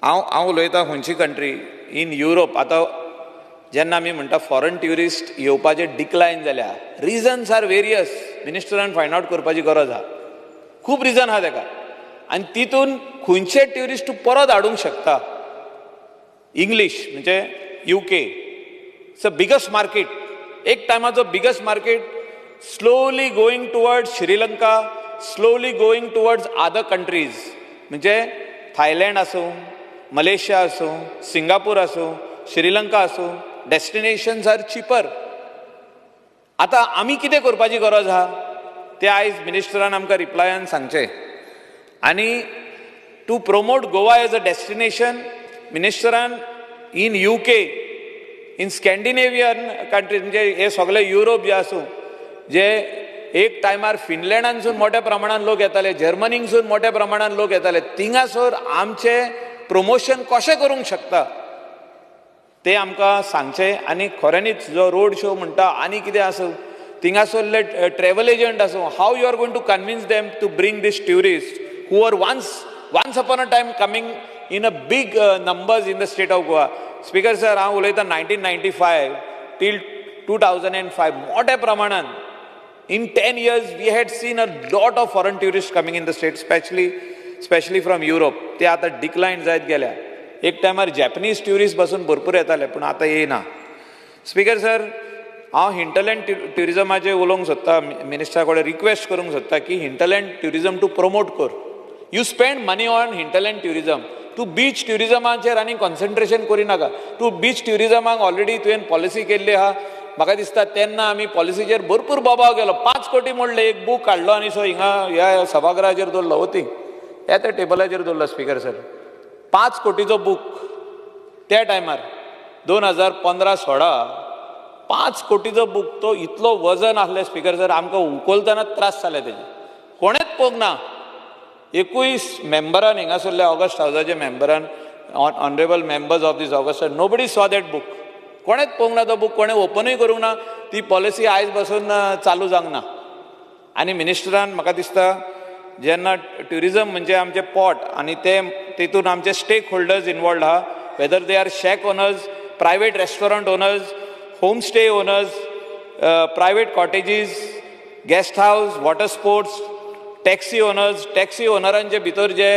हांव हांव उलयतां खंयची कंट्री इन युरोप. आतां जेन्ना आमी म्हणटा फॉरन ट्युरिस्ट येवपाचे डिक्लायन जाल्या, रिजन्स are various, मिनिस्टरान find out करपाची गरज आहा. खूब रिजन आहा तेका आनी तितून खंयचे ट्युरिस्ट तूं परत हाडूंक शकता. इंग्लीश म्हणजे UK it's a biggest market, एक टायमाचो biggest market, slowly going towards Sri Lanka, slowly going towards other countries, म्हणजे थायलंड आसूं, मलेशिया आसूं, सिंगापूर आसूं, श्रीलंका आसूं, डेस्टिनेशन्स are चिपर. आतां आमी कितें करपाची गरज आहा तें आयज मिनिस्टरान आमकां रिप्लायान सांगचें. आनी to promote Goa as a destination, मिनिस्टरान in UK, in Scandinavian countries, म्हणजे हे सगळे युरोप जे आसूं, जे एक टायमार फिनलँडानसून मोठ्या प्रमाणान लोक येताले, जर्मनीकसून मोठ्या प्रमाणान लोक येताले, थिंगासर आमचें प्रमोशन कशें करूंक शकता ते आमकां सांगचें. आनी खऱ्यांनीच जो रोड शो म्हणटा आनी कितें आसूं, थिंगासरले ट्रॅवल एजंट आसूं, how you are going to convince them to bring this tourist who are once upon a time coming in a big numbers in the state of Goa. Speaker sir, हांव उलयतां 1995 till 2005 मोठ्या प्रमाणान in 10 years we had seen a lot of foreign tourist coming in the state, specially from Europe. ते आतां डिक्लायन जायत गेल्या. एक टायमार जॅपनीज ट्युरिस्ट बसून भरपूर येताले, पूण आतां येयना. स्पीकर सर, हांव हिंटरलँड ट्युरिजमाचेर उलोवंक सोदता, मिनिस्टरा कडेन रिक्वेस्ट करूंक सोदता की हिंटरलँड ट्युरिजम तूं प्रमोट कर. You spend money on hinterland tourism. तूं बीच ट्युरिजमाचेर आनी कॉन्सन्ट्रेशन करिनाका. तूं बीच ट्युरिजमाक ऑलरेडी तुवें पॉलिसी केल्ली आहा. म्हाका दिसता तेन्ना आमी पॉलिसीचेर भरपूर बोबाव केलो, 5 कोटी मोडले, एक बूक काडलो आनी सो हिंगा ह्या सभागृहाचेर दवरलो, वती ह्या त्या टेबलाचेर दवरलो. स्पीकर सर, 5 कोटीचो बूक त्या टायमार 2015-16 5 कोटीचो बूक, तो इतलो वजन आसलें स्पीकर सर, आमकां उखलतना त्रास जाले तेजे. कोणेच पळोवंक ना, एकूय मेंबरान हिंगासरल्या August हावजाच्या मेंबरान, honourable members of this august, nobody saw that book. कोणेच पळोवंक ना तो बूक, कोणें ओपनूय करूंक ना. ती पॉलिसी आयज बसून चालू जावंक ना. आनी मिनिस्टरान म्हाका दिसता जेन्ना ट्युरिजम म्हणजे आमचें पोट आनी ते तितून आमचे स्टेक होल्डर्स इनवॉल्ड आहा, whether they are shack owners, private restaurant owners, home stay owners, private cottages, guest house, water sports, taxi owners, taxi ओनरांचे भितर जे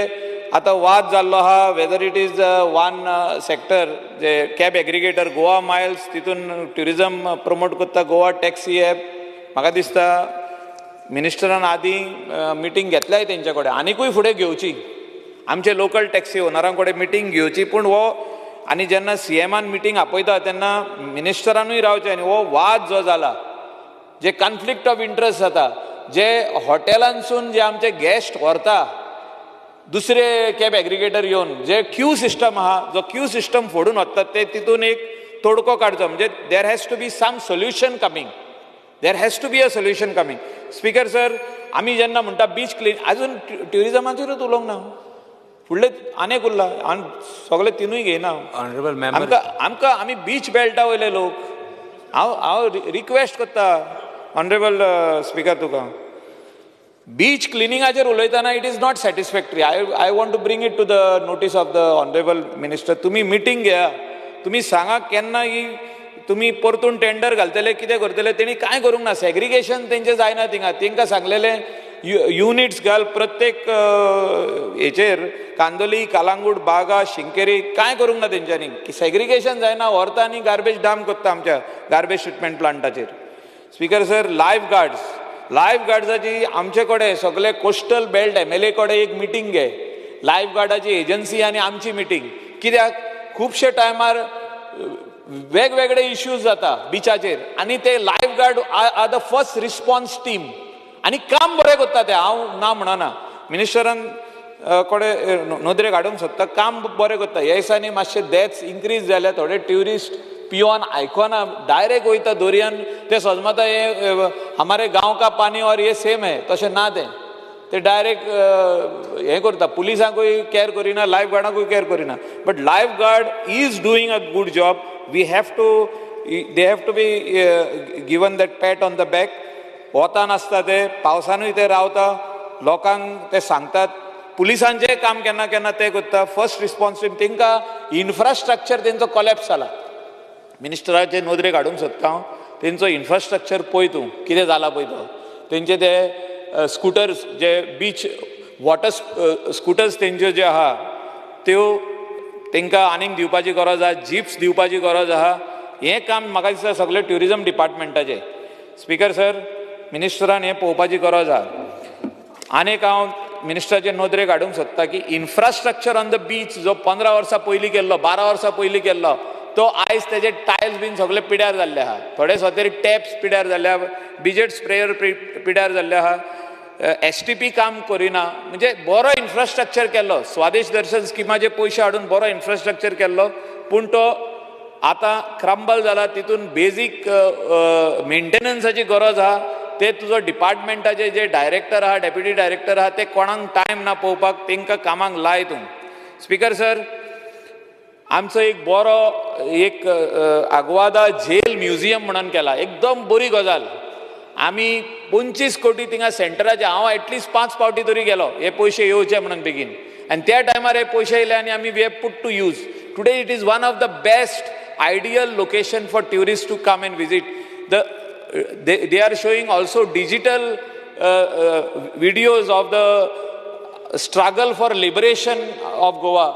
आतां वाद जाल्लो आहा, whether it is one sector J cab aggregator Goa Miles, तितून tourism promote करता Goa taxi app. म्हाका दिसता मिनिस्टरान आदीं मिटींग घेतल्याय तेंचे कडेन, आनिकूय फुडें घेवची, आमचे लोकल टॅक्सी ओनरां कडेन मिटींग घेवची. पूण हो आनी जेन्ना सीएमान मिटींग आपयता तेन्ना मिनिस्टरानूय रावचें. आनी हो वाद जो जाला, जे कॉन्फ्लिक्ट ऑफ इंट्रस्ट जाता, जे हॉटेलांसून जे आमचे गेस्ट व्हरता दुसरे कॅब एग्रिगेटर येवन, जे क्यू सिस्टम आहा, जो क्यू सिस्टम फोडून वतात ते तितून एक तोडको काडचो. म्हणजे there has to be some solution coming, there has to be a solution coming. Speaker sir, आमी जेन्ना म्हणटा बीच क्लीन, अजून ट्युरिजमाचेरूच उलोवंक ना, फुडले आनेक उरला आनी सगळे तिनूय घेयना. ऑनरेबल मेंबर, आमकां आमी बीच बेल्टा वयले लोक, हांव हांव रिक्वेस्ट करता ऑनरेबल स्पीकर तुका, बीच क्लिनिंगाचेर उलयतना it is not satisfactory. I want to bring it to the notice of the honourable minister. तुमी मिटींग घेया, तुमी सांगा केन्ना ही तुमी परतून टेंडर घालतले, कितें करतले. तेणी कांय करूंक ना, सेग्रिगेशन तेंचें जायना थिंगा. तेंकां सांगलेलें युनिट्स घाल प्रत्येक हेचेर, कांदोली, कालांगूट, बागा, शिंकेरी, कांय करूंक ना तेंच्यांनी. सेग्रिगेशन जायना, व्हरता आनी गार्बेज डंप करता आमच्या गार्बेज ट्रिटमेंट प्लांटाचेर. Speaker sir, life guards, life गार्ड्साची आमचे कडेन सगळे कोस्टल बेल्ट MLA कडेन एक मिटींग घे, लायफ गार्डाची एजन्सी आनी आमची मिटींग. कित्याक खुबशे टायमार वेगवेगळे इश्यूज जाता बिचाचेर आनी ते life guard are the first response team. आनी काम बरें करता ते, हांव ना म्हणना, मिनिस्टरान कडेन नदरेक हाडूंक सोदता, काम बरें करता. ह्या दिसांनी मातशे डेथ्स इन्क्रीज जाल्या, थोडे ट्युरिस्ट पियोन आयकोना, डायरेक्ट वयता दर्यान, ते सजमता हे हमारे गांव का पानी और ये सेम है, तशें ना तें, ते डायरेक्ट हें करता, पुलिसांकूय कॅर करिना, लायफ गार्डांकूय कॅर करिना. But life guard is doing a good job. We have to, they have to be given that pat on the back. वतान आसता ते, पावसानूय ते रावता, लोकांक ते सांगतात, पुलिसांचें काम केन्ना केन्ना ते करता. फर्स्ट रिस्पॉन्स टीम तांकां इन्फ्रास्ट्रक्चर तेंचो कॉलॅप्स जाला. मिनिस्टराचे नदरेक हाडूंक सोदता हांव, तेंचो इन्फ्रास्ट्रक्चर पळय तूं कितें जाला पळय तो, तेंचे ते स्कुटर्स जे बीच वॉटर स्कुटर्स तेंच्यो ज्यो आहा त्यो तांकां आनीक दिवपाची गरज आहा, जिप्स दिवपाची गरज आहा. हें काम म्हाका दिसता सगळें ट्युरिजम डिपार्टमेंटाचें. स्पीकर सर, मिनिस्टरान हें पळोवपाची गरज आहा. आनीक हांव मिनिस्टराचे नदरेक हाडूंक सोदता की इन्फ्रास्ट्रक्चर ऑन the beach जो 15 वर्सां पयलीं केल्लो, 12 वर्सां पयलीं केल्लो, तो आयज तेजे टायल्स बीन सगळे पिड्यार जाल्ले आहा, थोडे सुवातेर टॅप्स पिड्यार जाल्ले आहा, बिजेट स्प्रेयर पिड्यार जाल्ले आहा, एस टी पी काम करिना. म्हणजे बरो इन्फ्रास्ट्रक्चर केल्लो, स्वादेश दर्शन स्किमाचे पयशे हाडून बरो इन्फ्रास्ट्रक्चर केल्लो, पूण तो आतां क्रंबल जाला. तितून बेजीक मेंटेनन्साची गरज आहा. ते तुजो डिपार्टमेंटाचे जे डायरेक्टर आहा, डेप्युटी डायरेक्टर आहा, ते कोणाक टायम ना पळोवपाक, तांकां कामाक लाय तूं. स्पीकर सर, आमचो एक बरो एक आग्वादा जेल म्युझियम म्हणून केला, एकदम बरी गजाल. आमी 25 कोटी थिंगा सेंटराचे, हांव एटलिस्ट 5 फावटी तरी गेलो हे पयशे येवचे म्हणून बेगीन, आनी त्या टायमार हे पयशे येयले आनी आमी we have put to use. Today it is one of the best ideal location for tourist to come and visit. They are showing also digital videos of the struggle for liberation of Goa.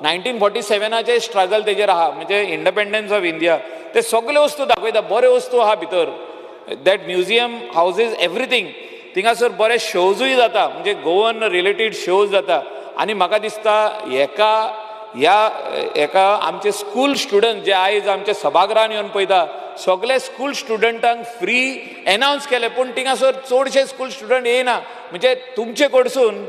1947 struggle तेजेर आहा, म्हणजे independence of India, ते सगळे वस्तू दाखयता, बऱ्यो वस्तू आहा भितर. That museum houses everything. थिंगासर बरे शोजूय जाता, म्हणजे गोवन रिलेटेड शोज जाता. आनी म्हाका दिसता हेका ह्या हेका आमचे स्कूल स्टुडंट जे आयज आमच्या सभागृहान येवन पळयता, सगळे स्कूल स्टुडंटांक फ्री एनावन्स केले, पूण थिंगासर चडशे स्कूल स्टुडंट येयना. म्हणजे तुमचे कडसून,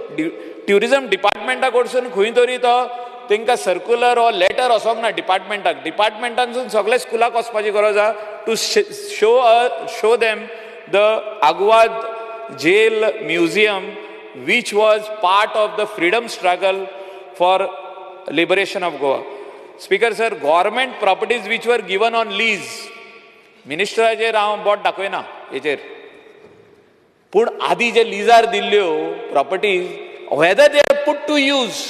ट्युरिजम डिपार्टमेंटा कडसून खंय तरी तो तांकां सर्कुलर ऑर लेटर वचोंक ना डिपार्टमेंटाक, डिपार्टमेंटानसून सगळे स्कुलाक वचपाची गरज आहा to show them the Aguada jail museum, which was part of the freedom struggle for liberation of Goa. Speaker sir, government properties which were given on lease, मिनिस्टराचेर हांव बोट दाखयना हेचेर, पूण आदी जे लिजार दिल्ल्यो properties, whether they are put to use.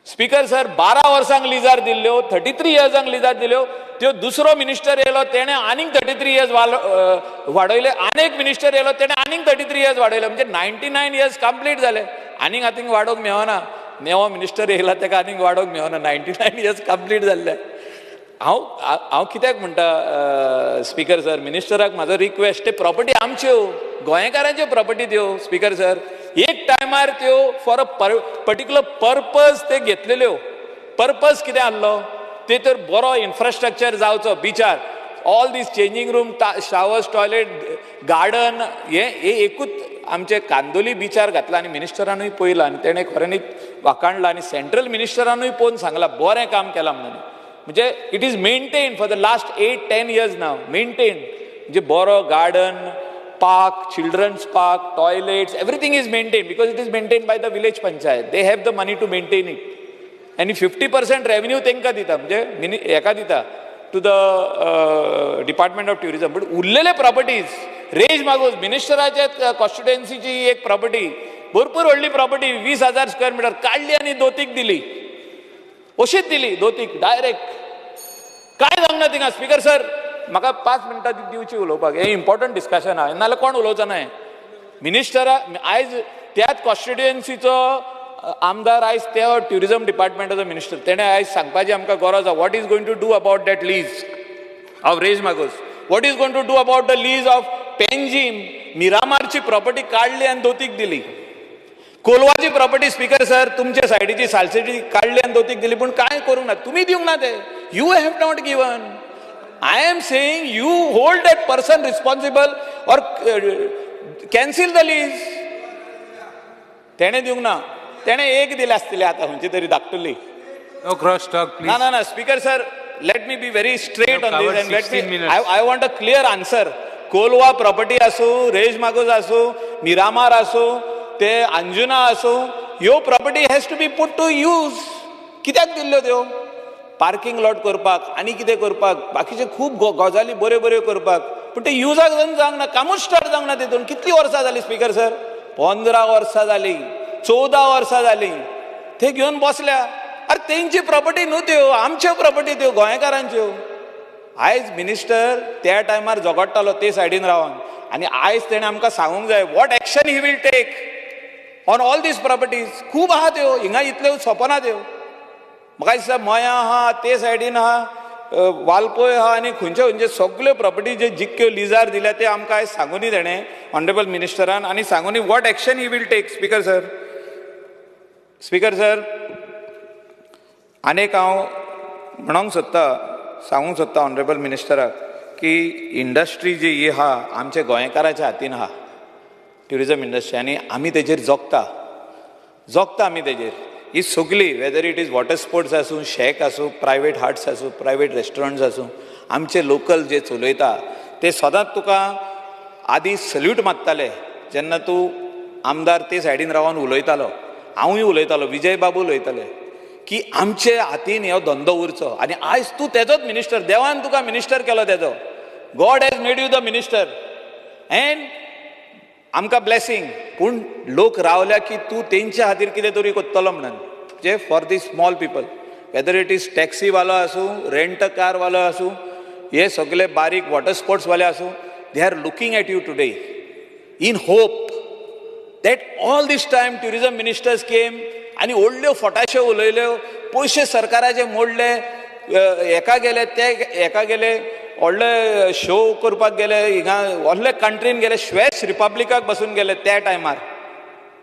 Speaker sir, 12 वर्सांक lizard दिल्ल्यो, 33 इयर्सांक lizard दिल्यो त्यो, दुसरो मिनिस्टर येयलो तेणें आनीक 33 इयर्स वाडयले, आनी एक मिनिस्टर येयलो तेणें आनीक 33 इयर्स वाडयले, म्हणजे 99 इयर्स कंप्लीट जाले. आनीक आतां वाडोवंक मेळना, नेवो मिनिस्टर येयला ताका आनीक वाडोवंक मेळना, 99 इयर्स कंप्लीट जाल्ले. हांव कित्याक म्हणटा स्पीकर सर, मिनिस्टराक म्हाजो रिक्वेस्ट, ते प्रॉपर्टी आमच्यो गोंयकारांच्यो प्रॉपर्टी त्यो. स्पीकर सर, एक टायमार त्यो फॉर अ पर्टिक्युलर पर्पज ते घेतलेल्यो. पर्पज कितें आहलो ते तर बरो इन्फ्रास्ट्रक्चर जावचो बिचार, all these changing room, showers, toilet, garden, हे एकूच आमचे कांदोली बिचार घातला. आनी मिनिस्टरानूय पळयलां आनी तेणें खऱ्यांनीच वाखाणलां आनी सेंट्रल मिनिस्टरानूय पळोवन सांगलां बरें काम केलां म्हणून. म्हणजे it is maintain for the last 8-10 years now maintain. म्हणजे बरो garden, park, children's park, toilets, everything is maintain because it is maintain by the village panchayat. They have the money to maintain it. आनी 50% revenue तांकां दिता, म्हणजे mini हेका दिता to the department of tourism. But उरलेले properties, rays Magos मिनिस्टराच्या कॉन्स्टिट्युएन्सीची एक property, भरपूर व्हडली प्रॉपर्टी, 20,000 स्क्वेअर मिटर काडली आनी दोतीक दिली, अशीच दिली दोतीक डायरेक्ट. काय जावंक ना थिंगा. स्पीकर सर, म्हाका 5 मिनटां दिवची उलोवपाक, हें इम्पॉर्टंट डिस्कशन आहा, नाजाल्यार कोण उलोवचो ना. मिनिस्टरा आयज त्याच कॉन्स्टिट्युएन्सीचो आमदार आयज त्या ट्युरिजम डिपार्टमेंटाचो मिनिस्टर, तेणें आयज सांगपाची आमकां गरज आहा, what is going to do about that lease of Reis Magos, what is going to do about the lease of Panjim. मिरामारची property काडली आनी दोतीक दिली. कोलवाची प्रॉपर्टी स्पीकर सर, तुमच्या सायडीची सालसेटी काडली आनी दोतीक दिली, पूण कांय करूंक ना, तुमी दिवंक ना ते. You have not given. I am saying you hold that person responsible or Cancel the lease. तेणें दिवंक ना, तेणें एक दिले आसतले आतां खंयची तरी धाकटुली. No cross talk, please. ना ना ना speaker sir, let me be very straight on this and let me, I want a clear answer. Colva property आसूं, रेज मागोज आसूं, मिरामार आसूं, ते अंजुना आसूं, ह्यो property has to be put to use. कित्याक दिल्ल्यो त्यो? पार्किंग लॉट करपाक आनी कितें करपाक, बाकीचे खूब गजाली बऱ्यो बऱ्यो करपाक, पूण ते युजाक जावंक ना, कामूच स्टार्ट जावंक ना तितून. कितलीं वर्सां जालीं स्पीकर सर? 15 वर्सां जालीं, 14 वर्सां जालीं, ते घेवन बसल्या. अरे तेंची प्रॉपर्टी न्हू त्यो, आमच्यो प्रॉपर्टी त्यो, गोंयकारांच्यो. आयज मिनिस्टर त्या टायमार झगडटालो ते सायडीन रावन, आनी आयज तेणें आमकां सांगूंक जाय what action he will take on all these properties. खूब आहा त्यो, हिंगा इतल्यो सोंपना त्यो. म्हाका दिसता मया आहा, ते सायडीन आहा, वालपोय आहा, आनी खंयच्यो खंयच्यो सगल्यो प्रॉपर्टी जे जितक्यो लिजार दिल्या ते आमकां आयज सांगुनी तेणें ऑनरेबल मिनिस्टरान, आनी सांगुनी what action he will take. Speaker sir, speaker sir, आनीक हांव म्हणूंक सोदता, सांगूंक सोदता ऑनरेबल मिनिस्टराक की इंडस्ट्री जी ही आहा आमच्या गोंयकाराच्या हातीन आहा, ट्युरिजम इंडस्ट्री, आनी आमी तेजेर जगता, जगता आमी तेजेर. ही सगळी, whether it is water sports आसूं, शॅक आसूं, प्रायवेट हार्ट्स आसूं, प्रायवेट रेस्टॉरंट्स आसूं, आमचे लोकल जे चलयता ते सदांच तुका आदी सल्यूट मारताले जेन्ना तूं आमदार ते सायडीन रावन उलयतालो. हांवूय उलयतालो, विजय बाबू उलयताले की आमचे हातीन हो धंदो उरचो, आनी आयज तूं तेजोच मिनिस्टर, देवान तुका मिनिस्टर केलो तेजो. God has made you the minister and आमकां ब्लेसिंग. पूण लोक रावल्या की तूं तेंच्या खातीर कितें तरी करतलो म्हणून, जे for the small people, whether it is टॅक्सीवालो आसूं, रेंट कारवालो आसूं, हे सगळे बारीक वॉटर स्पोर्ट्सवाले आसूं, they are looking at you today in hope that all this time tourism ministers came आनी व्हडल्यो फटाश्यो उलयल्यो, पयशे सरकाराचे मोडले, हेका गेले ते हेका गेले, व्हडले शो करपाक गेले, हिंगा व्हडले कंट्रीन गेले, श्वेस रिपब्लिकाक बसून गेले त्या टायमार.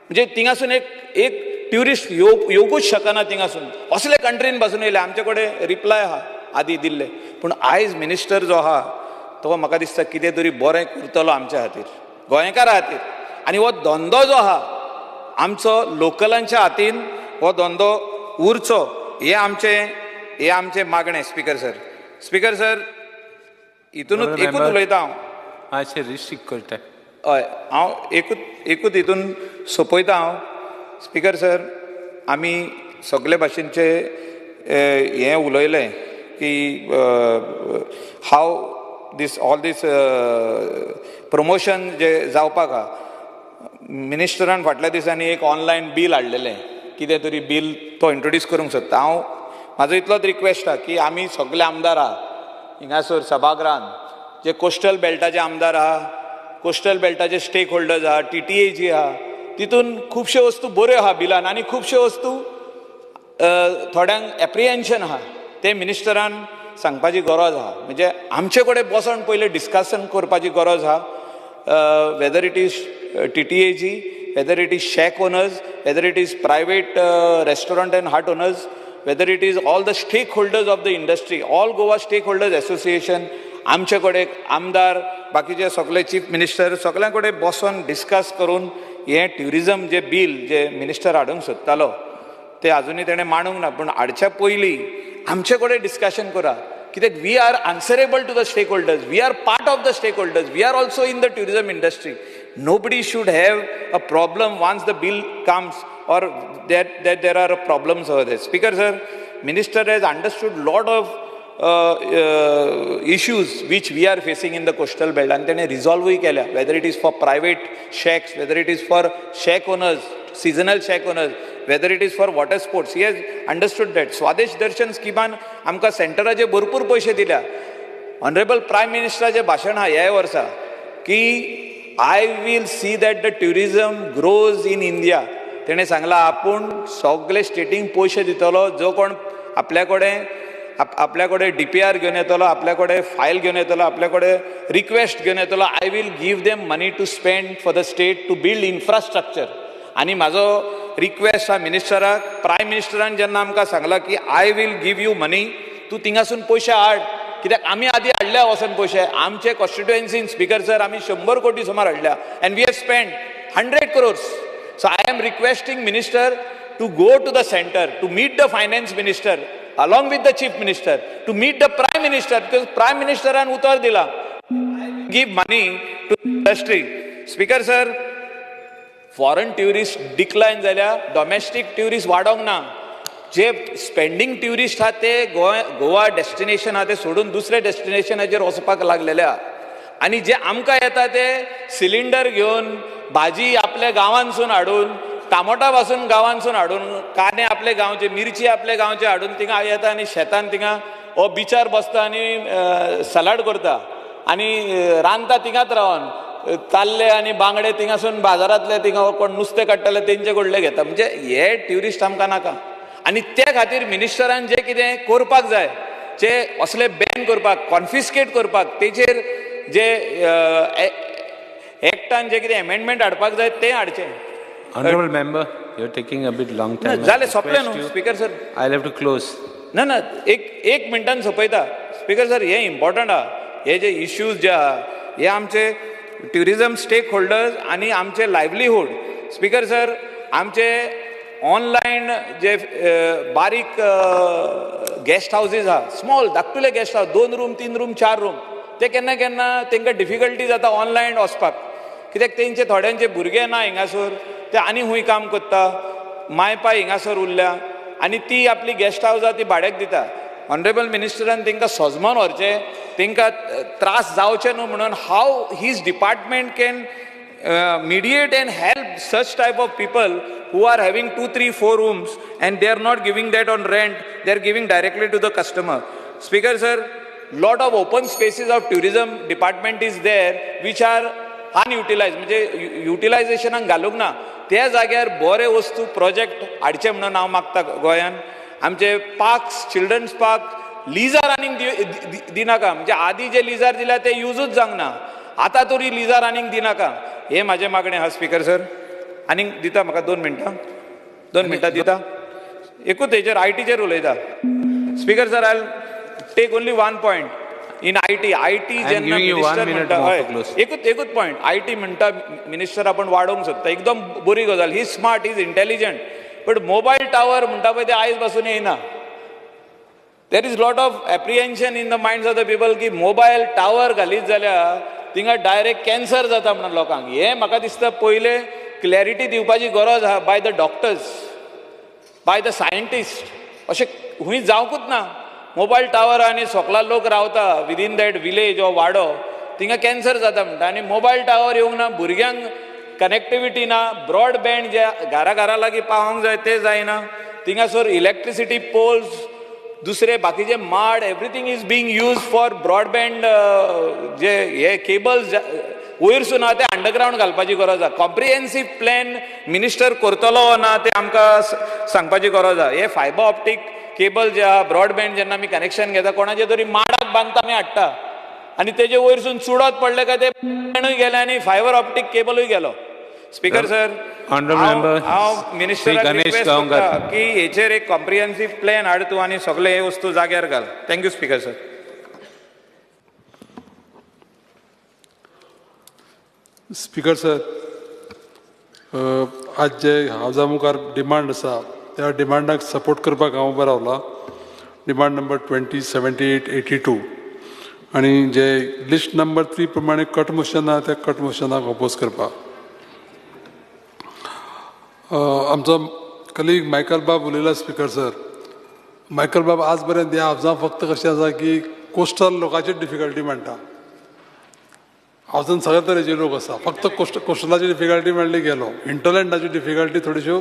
म्हणजे थिंगासून एक एक ट्युरिस्ट येवकूच शकना थिंगासून, असले कंट्रीन बसून येयले. आमचे कडेन रिप्लाय आहा आदी दिल्ले. पूण आयज मिनिस्टर जो आहा तो म्हाका दिसता कितें तरी बरें करतलो आमच्या खातीर, गोंयकारा खातीर. आनी हो धंदो जो आहा आमचो लोकलांच्या हातीन हो धंदो उरचो, हे आमचें मागणें. स्पीकर सर, स्पीकर सर, हितूनच एकूच उलयता हांव, मातशें रिस्ट्रिक्ट करता. हय, हांव एकूच हितून सोंपयता हांव. स्पीकर सर, आमी सगळे भाशेनचे हें उलयलें की how this all this promotion जे जावपाक आहा. मिनिस्टरान फाटल्या दिसांनी एक ऑनलायन बील हाडलेलें, कितें तरी बील तो इंट्रोड्यूस करूंक सोदता. हांव म्हाजो इतलोच रिक्वेस्ट आहा की आमी सगळे आमदार आहा हिंगासर सभागृहान, जे कोस्टल बेल्टाचे आमदार आहा, कोस्टल बेल्टाचे स्टेक होल्डर्स आहा, TTA जी आहा, तितून खुबश्यो वस्तू बऱ्यो आहा बिलान, आनी खुबश्यो वस्तू थोड्यांक एप्रिहेन्शन आहा, ते मिनिस्टरान सांगपाची गरज आहा. म्हणजे आमचे कडेन बसोन पयलें डिस्कशन करपाची गरज आहा, whether it is TTAG, whether it is shack owners, whether it is private restaurant and hut owners, whether it is all the stakeholders of the industry, all Goa stakeholders association, आमचे कडेन आमदार, बाकीचे सगळे chief minister, सगळ्यां कडेन बसोन discuss करून हें ट्युरिजम जे बील जे मिनिस्टर हाडूंक सोदतालो ते अजुनूय तेणें मांडूंक ना, पूण हाडच्या पयलीं आमचे कडेन डिस्कशन करा. कित्याक we are answerable to the stakeholders, we are part of the stakeholders, we are also in the tourism industry. Nobody should have a problem once the bill comes or that there are problems over there. Speaker sir, minister has understood lot of issues which we are facing in the coastal belt, and तेणे रिजॉल्वूय केल्या, whether it is for private shacks, whether it is for shack owners, seasonal shack owners, whether it is for water sports, he has understood that. Swadesh Darshan स्किमान आमकां सेंटराचे भरपूर पयशे दिल्या. Honourable prime मिनिस्टराचें भाशण आहा ह्या वर्सा की I will see that the tourism grows in India. तेणें सांगलां आपूण सगळे स्टेटींक पयशे दितलो, जो कोण आपल्या कडेन आपल्या कडेन DPR घेवन येतलो, आपल्या कडेन फायल घेवन येतलो, आपल्या कडेन रिक्वेस्ट घेवन येतलो, I will give them money to spend for the state to build infrastructure. आनी म्हाजो रिक्वेस्ट आहा मिनिस्टराक, प्रायम मिनिस्टरान जेन्ना आमकां सांगलां की I will give you money, तूं थिंगासून पयशे हाड, कित्याक आमी आदी हाडल्या वचून पयशे आमचे कॉन्स्टिट्युएन्सीन स्पीकर सर आमी 100 कोटी सुमार हाडल्या and we have spend 100 crores. So I am requesting minister to go to the centre to meet the finance minister along with the chief minister to meet the prime minister, because prime मिनिस्टरान उतर दिला give money to industry. Speaker sir, foreign tourist decline जाल्या, domestic tourist वाडोंक ना. जे spending tourist आहा ते Goa destination आहा ते सोडून दुसऱ्या डेस्टिनेशनाचेर वचपाक लागलेले आहा. आनी जे आमकां येता ते सिलिंडर घेवन, भाजी आपल्या गांवांतसून हाडून, टामोटा पासून गांवांतसून हाडून, कांदे आपले गांवचे, मिरची आपले गांवचे हाडून थिंगा येता आनी शेतान थिंगा हो बिचार बसता आनी सलाड करता आनी रांदता थिंगाच रावन. ताल्ले आनी बांगडे थिंगासून बाजारांतले थिंगा कोण नुस्तें काडटले तेंचे कडले घेता. म्हणजे हे ट्युरिस्ट आमकां नाका. आनी ते खातीर मिनिस्टरान जें कितें करपाक जाय, जे असले बॅन करपाक, कॉन्फिस्केट करपाक, तेचेर जे एक्टान जे कितें एमेंडमेंट हाडपाक जाय तें हाडचें. Honorable member, you are taking a bit long time. जालें, सोंपलें न्हू speaker sir. I have to close. ना ना, एक मिनटान सोंपयता स्पीकर सर. हें इम्पॉर्टंट आहा. हे जे इश्यूज जे आहा हे आमचे ट्युरिजम स्टेक होल्डर्स आनी आमचे लायवलीहूड. स्पीकर सर, आमचे ऑनलायन जे बारीक गेस्ट हावजीस आहा, स्मॉल धाकटुले guest house, 2 room, 3 room, 4 room, ते केन्ना केन्ना तांकां डिफिकल्टी जाता ऑनलायन वचपाक. कित्याक तेंचे थोड्यांचे भुरगे ना हिंगासर, ते आनी खूंय काम करता, माय पाय हिंगासर उरल्या आनी ती आपली गेस्ट हावस आहा ती भाड्याक दिता. ऑनरेबल मिनिस्टरान तांकां सोजमोन व्हरचें, तांकां त्रास जावचे न्हू म्हणून how his department can mediate and help such type of people who are having 2, 3, 4 rooms and they are not giving that on rent, they are giving directly to the customer. Speaker sir, lot of open spaces of tourism department is there which are unutilized. म्हणजे युटिलायझेशनाक घालूंक ना. त्या जाग्यार बरे वस्तू project हाडचे म्हणून हांव मागता गोंयान. आमचे पार्क्स, चिल्ड्रन्स पार्क लिजार आनीक दिनाका. म्हणजे आदी जे लिजार दिल्या ते युजूच जावंक ना, आतां तरी लिजार आनीक दिनाका. हे म्हाजें मागणें आहा स्पीकर सर. आनीक दिता म्हाका 2 मिनटां, 2 मिनटां दिता. एकूच हेचेर आयटीचेर उलयता speaker sir. I take only 1 point in IT. IT जेन्ना मिनिस्टर म्हणटा, हय, एकूच पॉयंट. IT म्हणटा मिनिस्टर आपूण वाडोवंक सोदता, एकदम बरी गजाल. He smart, is intelligent, but mobile tower म्हणटा पळय ते आयज पासून येयना. There is lot of apprehension in the minds of the people की मोबायल टावर घालीत जाल्यार थिंगा डायरेक्ट कॅन्सर जाता म्हणून लोकांक. हें म्हाका दिसता पयलें क्लॅरिटी दिवपाची गरज आहा by the doctors, by the scientist. अशें खूंय जावंकूच ना. मोबायल टावर आनी सोकला लोक रावता विदीन that village वो वाडो, थिंगा कॅन्सर जाता म्हणटा. आनी मोबायल टावर येवंक ना, भुरग्यांक कनेक्टिविटी ना, ब्रॉडबँड जे घरा घरा लागीं पावोंक जाय ते जायना. थिंगासर इलेक्ट्रिसिटी पोल्स, दुसरे बाकीचे माड, everything is being use for broadband. जे हे केबल्स वयरसून आहा ते अंडरग्रावंड घालपाची गरज आहा. कॉम्प्रिहेन्सीव प्लॅन मिनिस्टर करतलो ना ते आमकां सांगपाची गरज आहा. हे फायबर ऑप्टीक केबल जे आहा, ब्रॉडबँड जेन्ना आमी कनेक्शन घेता, कोणाचे तरी माडाक बांदता आमी हाडटा आनी तेजे वयरसून चुडत पडले काय ते गेले आनी फायबर ऑप्टीक केबलूय गेलो. स्पीकर सर, हांव मिनिस्टराक रिक्वेस्ट करता की हेचेर एक कॉम्प्रिहेन्सीव प्लॅन हाड तूं आनी सगळे हे वस्तू जाग्यार घाल. Thank you speaker sir. Speaker sir, आज जे हावजा मुखार डिमांड आसा त्या डिमांडाक सपोर्ट करपाक हांव उबो रावला. डिमांड नंबर 20, 78, 82 आनी जे लिस्ट नंबर 3 प्रमाणे कट मोशन आहा त्या कट मोशनाक ओपोज करपाक. आमचो कलीग मायकल बाब उलयला स्पीकर सर. मायकल बाब आज पर्यंत ह्या हावजां फक्त कशें आसा की कोस्टल लोकांची डिफिकल्टी म्हणटा. हावजान सगळे तरेचे लोक आसा, फक्त कोस्टलाची डिफिकल्टी म्हणली गेलो. हिंटरलँडाची डिफिकल्टी थोड्योश्यो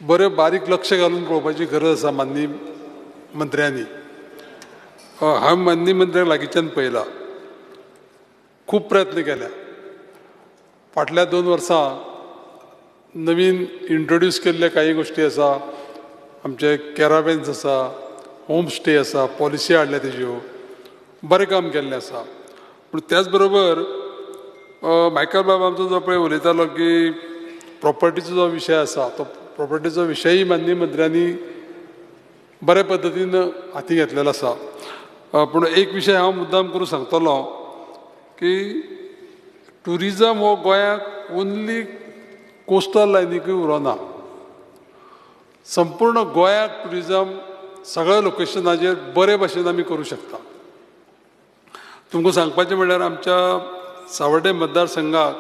बऱ्यो बारीक लक्ष घालून पळोवपाची गरज आसा माननीय मंत्र्यांनी. हांवें माननीय मंत्र्यांक लागींच्यान पळयला, खूब प्रयत्न केल्या. फाटल्या 2 वर्सां नवीन इंट्रोड्यूस केल्ले काही गोश्टी आसा. आमचे कॅरावेन्स आसा, होम स्टे आसा, पॉलिसी हाडल्या तेज्यो, बरें काम केल्लें आसा. पूण त्याच बरोबर मायकल बाब आमचो जो पळय उलयतालो की प्रॉपर्टीचो जो विशय आसा तो प्रॉपर्टीचो विशयी माननीय मंत्र्यांनी बरे पद्दतीन हाती घेतलेलो आसा. पूण एक विशय हांव मुद्दाम करून सांगतलो की ट्युरिजम हो गोंयाक ओन्ली कोस्टल लायनीकूय उरोना, संपूर्ण गोंयाक ट्युरिजम सगळ्या लोकेशनाचेर बरे भाशेन आमी करूं शकता. तुमकां सांगपाचें म्हणल्यार आमच्या सावर्डे मतदारसंघाक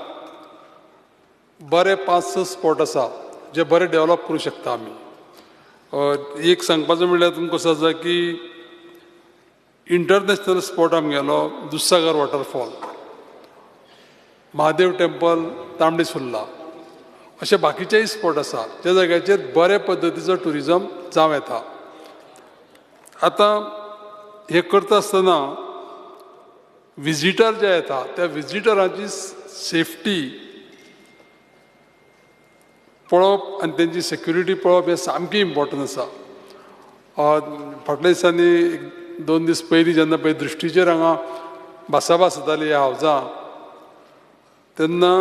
बरे 5-6 स्पॉट आसा जे बरे डेवलप करूं शकता आमी. एक सांगपाचें म्हणल्यार तुमकां कसो आसा की इंटरनॅशनल स्पॉट आमगेलो दुधसागर वॉटरफॉल, महादेव टेम्पल तांबडी सुर्ला, अशे बाकीचेय स्पॉट आसा ज्या जाग्याचेर बरे पद्दतीचो ट्युरिजम जावं येता. आतां हें करता आसतना विजिटर जे येता त्या विजिटरांची सेफ्टी पळोवप आनी तेंची सेक्युरिटी पळोवप हें सामकें इम्पॉर्टंट आसा. फाटल्या दिसांनी 1-2 दीस पयलीं जेन्ना पळय दृश्टीचेर हांगा भासाभास जाताली ह्या हावजां, तेन्ना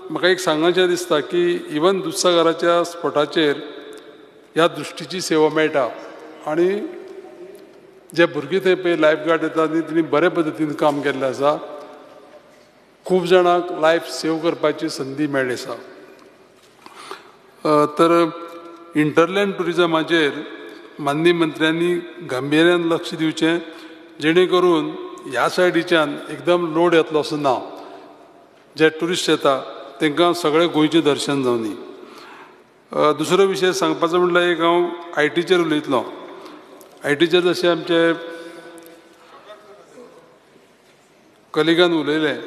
म्हाका एक सांगचें दिसता की इवन दुधसागराच्या स्पॉटाचेर ह्या दृश्टीची सेवा मेळटा आनी जे भुरगीं थंय पळय लायफ गार्ड येता आनी तेणी बरे पद्दतीन काम केल्लें आसा. खूब जाणांक लायफ सेव करपाची संदी मेळ्ळी आसा. तर इंटरलँड ट्युरिजमाचेर माननीय मंत्र्यांनी गांभिर्यान लक्ष दिवचें, जेणे करून ह्या सायडीच्यान एकदम लोड येतलो असो ना, जे ट्युरिस्ट येता तांकां सगळें गोंयचें दर्शन जावनी. दुसरो विशय सांगपाचो म्हणल्यार एक हांव आयटीचेर उलयतलो. आयटीचेर जशें आमचे कलिगान उलयलें,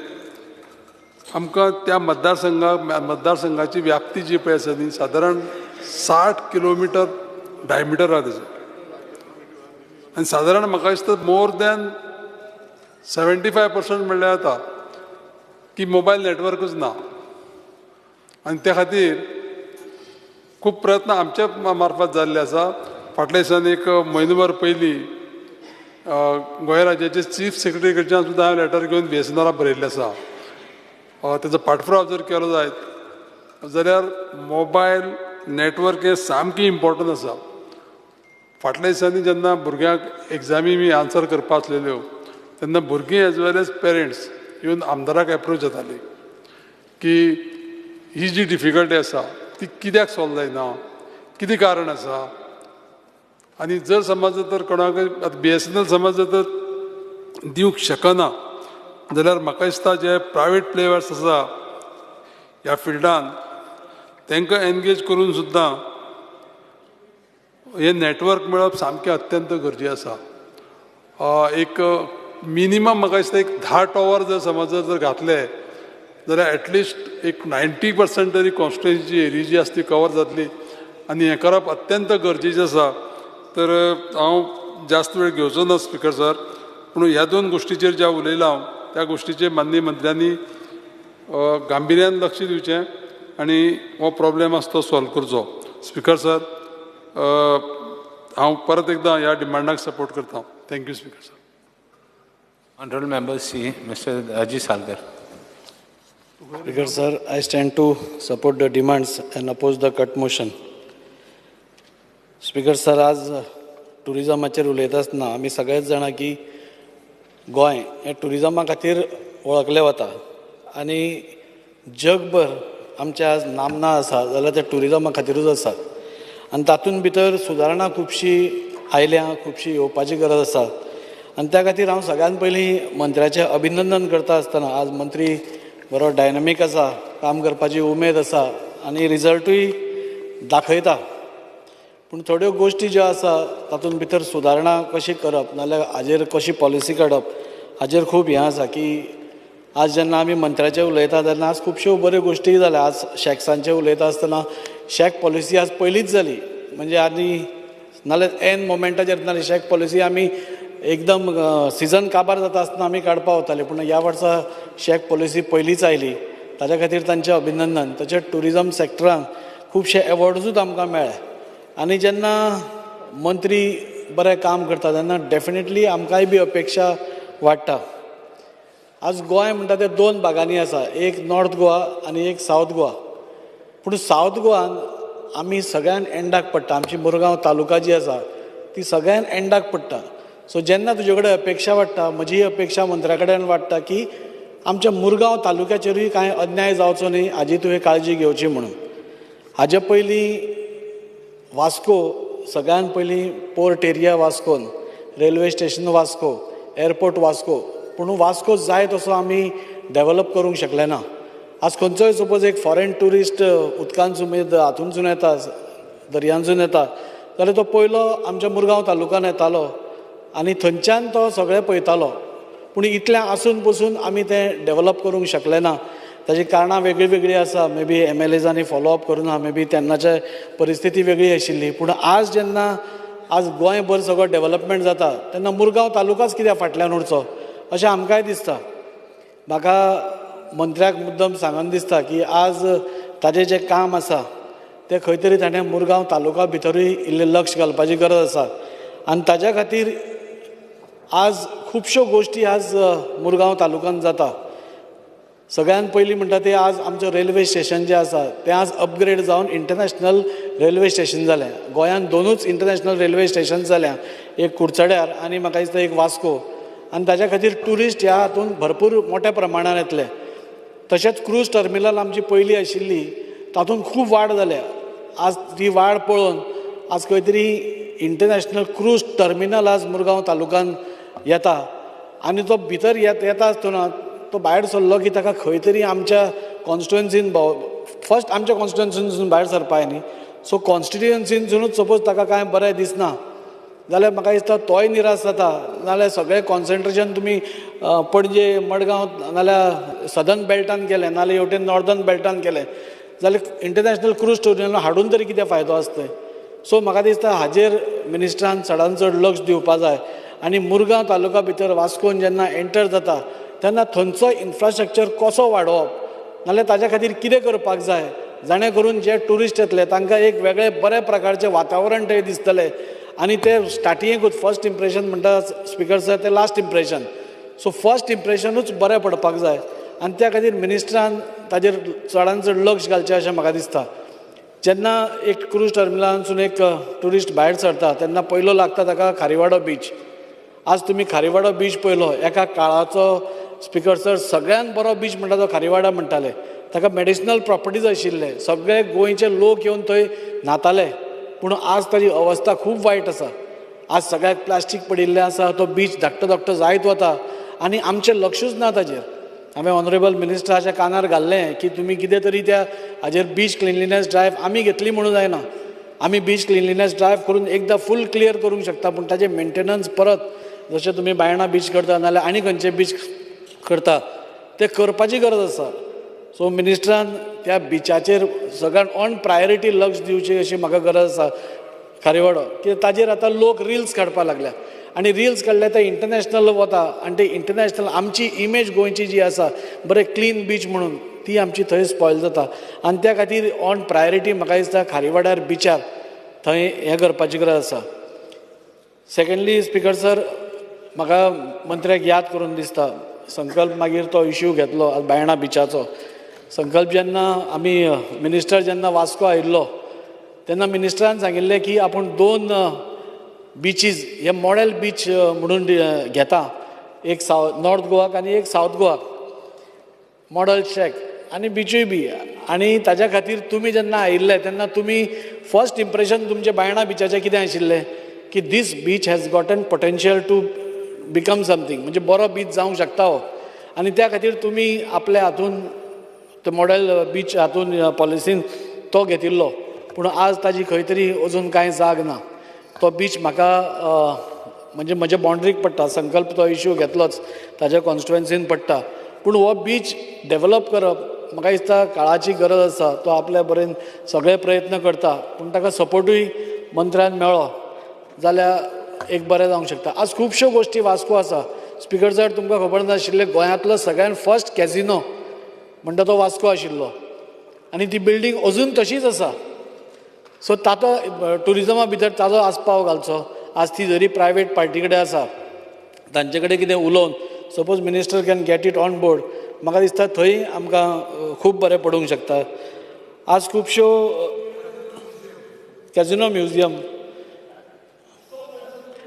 आमकां त्या मतदारसंघाची व्याप्ती जी पळय आसा न्ही सादारण 60 किलोमिटर डायमिटर आसा तेजो, आनी सादारण म्हाका दिसता मोर दॅन 75% म्हणल्यार जाता की मोबायल नॅटवर्कूच ना. आनी त्या खातीर खूब प्रयत्न आमच्या मार्फत जाल्ले आसा. फाटल्या दिसांनी एक म्हयनोभर पयलीं गोंय राज्याचे चीफ सेक्रेटरी कडच्यान सुद्दां हांवें लेटर घेवन BSNL बरयल्लें आसा. तेजो पाठपुराव जर केलो जायत जाल्यार मोबायल नॅटवर्क हें सामकें इम्पॉर्टंट आसा. फाटल्या दिसांनी जेन्ना भुरग्यांक एग्जामी बी आन्सर करपा आसलेल्यो तेन्ना भुरगीं एज वेल एज पेरंट्स येवन आमदाराक एप्रोच जाताली की ही जी डिफिकल्टी आसा ती कित्याक सॉल्व जायना, कितें कारण आसा. आनी जर समज तर कोणाकय आतां BSNL समज तर दिवंक शकना जाल्यार म्हाका दिसता जे प्रायवेट प्लेयर्स आसा ह्या फिल्डान तांकां एनगेज करून सुद्दां हें नॅटवर्क मेळप सामकें अत्यंत गरजेचें आसा. एक मिनिमम म्हाका दिसता एक 10 टॉवर जर समज जर घातले जाल्यार एटलिस्ट एक 90% तरी कॉन्स्टिट्युएन्सी एरिया जी आसा ती कवर जातली आनी हें करप अत्यंत गरजेचें आसा. तर हांव जास्त वेळ घेवचो ना स्पिकर सर, पूण ह्या 2 गोश्टीचेर ज्या उलयलां हांव त्या गोश्टीचेर माननीय मंत्र्यांनी गांभिर्यान लक्ष दिवचें आनी हो प्रॉब्लेम आसा तो सॉल्व करचो. स्पिकर सर, हांव परत एकदां ह्या डिमांडाक सपोर्ट करता. Thank you speaker sir. Honorable Member C, Mr. Ajay Salkar. Speaker sir, I stand to support the demands and oppose the cut motion. Speaker sir, आज टुरिजमाचेर उलयता आसतना आमी सगळेच जाणा की गोंय हें टुरिजमा खातीर वळखलें वता आनी जगभर आमचें आज नामना आसा जाल्यार तें टुरिजमा खातीरूच आसा आनी तातूंत भितर सुदारणा खुबशी आयल्या, खुबशी येवपाची गरज आसा आनी त्या खातीर हांव सगळ्यान पयलीं मंत्र्याचें अभिनंदन करता आसतना आज मंत्री बरो डायनामीक आसा, काम करपाची उमेद आसा आनी रिजल्टूय दाखयता. पूण थोड्यो गोश्टी ज्यो आसा तातूंत भितर सुदारणा कशी करप नाजाल्यार हाजेर कशी पॉलिसी काडप हाजेर खूब हें आसा की आज जेन्ना आमी मंत्र्याचेर उलयता तेन्ना आज खुबश्यो बऱ्यो गोश्टी जाल्या. आज शॅक्सांचेर उलयता आसतना शॅक पॉलिसी आज पयलींच जाली, म्हणजे आनी नाजाल्यार एन मोमेंटाचेर नाजाल्यार शॅक पॉलिसी आमी एकदम सिजन काबार जाता आसतना आमी काडपा वताले, पूण ह्या वर्सा शॅक पॉलिसी पयलींच आयली, ताच्या खातीर तांचें अभिनंदन. तशेंच ट्युरिजम सॅक्टरान खुबशे एवॉर्ड्सूच आमकां मेळ्ळे आनी जेन्ना मंत्री बरें काम करता तेन्ना डेफिनेटली आमकांय बी अपेक्षा वाडटा. आज गोंय म्हणटा तें 2 भागांनी आसा, एक नॉर्थ गोवा आनी एक सावथ गोवा. पूण सावथ गोवान आमी सगळ्यान एंडाक पडटा. आमची मुरगांव तालुका जी आसा ती सगळ्यान एंडाक पडटा. सो जेन्ना तुजे कडेन अपेक्षा वाडटा, म्हजी अपेक्षा मंत्र्या कडेन वाडटा की आमच्या मुरगांव तालुक्याचेरूय कांय अन्याय जावचो न्ही हाजी तुवें काळजी घेवची म्हणून. हाजे पयलीं वास्को सगळ्यान पयलीं पोर्ट एरिया वास्कोन, railway station Vasco, airport Vasco, पूण वास्को जाय तसो आमी डेवलप करूंक शकले ना. आज खंयचोय सपोज एक फॉरेन ट्युरिस्ट उदकांतसून हातूंतसून येता, दर्यांतसून येता जाल्यार तो पयलो आमच्या मुरगांव तालुक्यान येतालो आनी थंयच्यान तो सगळें पळयतालो. पूण इतलें आसून पसून आमी तें डेवलप करूंक शकले ना. ताजी कारणां वेगळीं वेगळीं आसा, मे बी एम एल एजांनी फॉलोअप करूना, मे बी तेन्नाचे परिस्थिती वेगळी आशिल्ली. पूण आज जेन्ना आज गोंयभर सगळो डेवलपमेंट जाता तेन्ना मुरगांव तालुकाच कित्याक फाटल्यान उरचो अशें आमकांय दिसता. म्हाका मंत्र्याक मुद्दम सांगन दिसता की आज ताजें जें काम आसा तें खंय तरी ताणें मुरगांव तालुका भितरूय इल्लें लक्ष घालपाची गरज आसा. आनी ताज्या खातीर आज खुबश्यो गोश्टी आज मुरगांव तालुक्यान जाता. सगळ्यान पयलीं म्हणटा तें आज आमचें रेल्वे स्टेशन जें आसा तें आज अपग्रेड जावन इंटरनॅशनल रेल्वे स्टेशन जालें. गोंयांत दोनूच इंटरनॅशनल रेल्वे स्टेशन जाल्या, एक कुडचड्यार आनी म्हाका दिसता एक वास्को. आनी ताज्या खातीर ट्युरिस्ट ह्या हातूंत भरपूर मोठ्या प्रमाणान येतले. तशेंच क्रूज टर्मिनल आमची पयलीं आशिल्ली तातूंत खूब वाड जाल्या. आज ती वाड पळोवन आज खंय तरी इंटरनॅशनल क्रूज टर्मिनल आज मुरगांव तालुक्यान येता आनी तो भितर येता आसतना तो भायर सरलो की ताका खंय तरी आमच्या कॉन्स्टिट्युएन्सीन फर्स्ट आमच्या कॉन्स्टिट्युएन्सीनसून भायर सरपा न्ही. सो कॉन्स्टिट्युएन्सीनसूनच सपोज ताका कांय बरें दिसना जाल्यार म्हाका दिसता तोय निराश जाता. नाजाल्यार सगळें कॉन्सन्ट्रेशन तुमी पणजे, मडगांव नाजाल्यार सदर्न बेल्टान केलें, नाजाल्यार हेवटेन नॉर्दर्न बेल्टान केलें जाल्यार इंटरनॅशनल क्रूज टर्मिनल हाडून तरी कितें फायदो आसता. सो म्हाका दिसता हाजेर मिनिस्टरान चडान चड लक्ष दिवपा जाय. आनी मुरगांव तालुका भितर वास्कोन जेन्ना एंटर जाता तेन्ना थंयचो इन्फ्रास्ट्रक्चर कसो वाडोवप, नाजाल्यार ताज्या खातीर कितें करपाक जाय जाणें करून जे ट्युरिस्ट येतले तांकां एक वेगळें बऱ्या प्रकारचें वातावरण थंय दिसतलें. आनी ते स्टार्टिंगेकूच फर्स्ट इम्प्रेशन म्हणटा स्पिकर सर तें लास्ट इम्प्रेशन. सो फर्स्ट इम्प्रेशनूच बरें पडपाक जाय आनी त्या खातीर मिनिस्टरान ताजेर चडान चड लक्ष घालचें अशें म्हाका दिसता. जेन्ना एक क्रूज टर्मिनलांतसून एक ट्युरिस्ट भायर सरता तेन्ना पयलो लागता ताका खारीवाडो बीच. आज तुमी खारीवाडो बीच पळयलो, एका काळाचो स्पिकर सर सगळ्यान बरो बीच म्हणटा तो खारीवाडा म्हणटाले. ताका मेडिसिनल प्रॉपर्टीज आशिल्ले, सगळे गोंयचे लोक येवन थंय न्हाताले. पूण आज ताजी अवस्था खूब वायट आसा. आज सगळ्याक प्लास्टीक पडिल्लें आसा, तो बीच धाकटो धाकटो जायत वता आनी आमचें लक्षूच ना ताजेर. हांवें ऑनरेबल मिनिस्टराच्या कानार घाल्लें की तुमी कितें तरी त्या हाजेर बीच क्लिनलीनेस ड्रायव्ह आमी घेतली म्हणून जायना, आमी बीच क्लिनलीनेस ड्रायव्ह करून एकदां फूल क्लियर करूंक शकता, पूण ताजें मेंटेनन्स परत जशें तुमी बायणा बीच करता नाजाल्यार आनी खंयचे बीच करता तें करपाची गरज आसा. सो मिनिस्टरान त्या बिचाचेर सगळ्यान ऑन प्रायोरिटी लक्ष दिवची अशी म्हाका गरज आसा. खारीवाडो कित्याक ताजेर आतां लोक रिल्स काडपाक लागल्या आनी रिल्स काडले ते इंटरनॅशनल वता आनी ते इंटरनॅशनल आमची इमेज गोंयची जी आसा बरें क्लीन बीच म्हणून ती आमची थंय स्पॉयल जाता. आनी त्या खातीर ऑन प्रायोरिटी म्हाका दिसता खारीवाड्यार बिचार थंय हें करपाची गरज आसा. सेकंडली स्पिकर सर, म्हाका मंत्र्याक याद करून दिसता संकल्प मागीर तो इश्यू घेतलो बायणा बिचाचो. संकल्प जेन्ना आमी मिनिस्टर जेन्ना वास्को आयिल्लो तेन्ना मिनिस्टरान सांगिल्लें की आपूण दोन बिचीज हे मॉडेल बीच म्हणून घेता, एक नॉर्थ गोवाक आनी एक सावथ गोवाक मॉडल शॅक आनी बिचूय बी. आनी ताज्या खातीर तुमी जेन्ना आयिल्ले तेन्ना तुमी फर्स्ट इम्प्रेशन तुमचें बायणा बिचाचें कितें आशिल्लें की this beach has gotten potential to become something, म्हणजे बरो बीच जावंक शकता हो. आनी त्या खातीर तुमी आपल्या हातून तो मॉडेल बीच हातून पॉलिसीन तो घेतिल्लो. पूण आज ताजी खंय तरी अजून कांय जाग ना. तो बीच म्हाका म्हणजे म्हज्या बाउंड्रीक पडटा, संकल्प तो इश्यू घेतलोच ताज्या कॉन्स्टिट्युएन्सीन पडटा. पूण हो बीच डेवलप करप म्हाका दिसता काळाची गरज आसा. तो आपल्या बरेन सगळे प्रयत्न करता पूण ताका सपोर्टूय मंत्र्यान मेळ्ळो जाल्यार एक बरें जावंक शकता. आज खुबश्यो गोश्टी वास्को आसा. स्पिकर सर तुमकां खबर नाशिल्लें गोंयांतलो सगळ्यान फर्स्ट कॅझिनो म्हणटा तो वास्को आशिल्लो आनी ती बिल्डींग अजून तशीच आसा. सो तातो ट्युरिजमा भितर ताजो आस्पाव घालचो. आज ती जरी प्रायवेट पार्टी कडेन आसा तांचे कडेन कितें उलोवन suppose minister can get it on board, म्हाका दिसता थंय आमकां खूब बरें पडूंक शकता. आज खुबश्यो कॅझिनो म्युझियम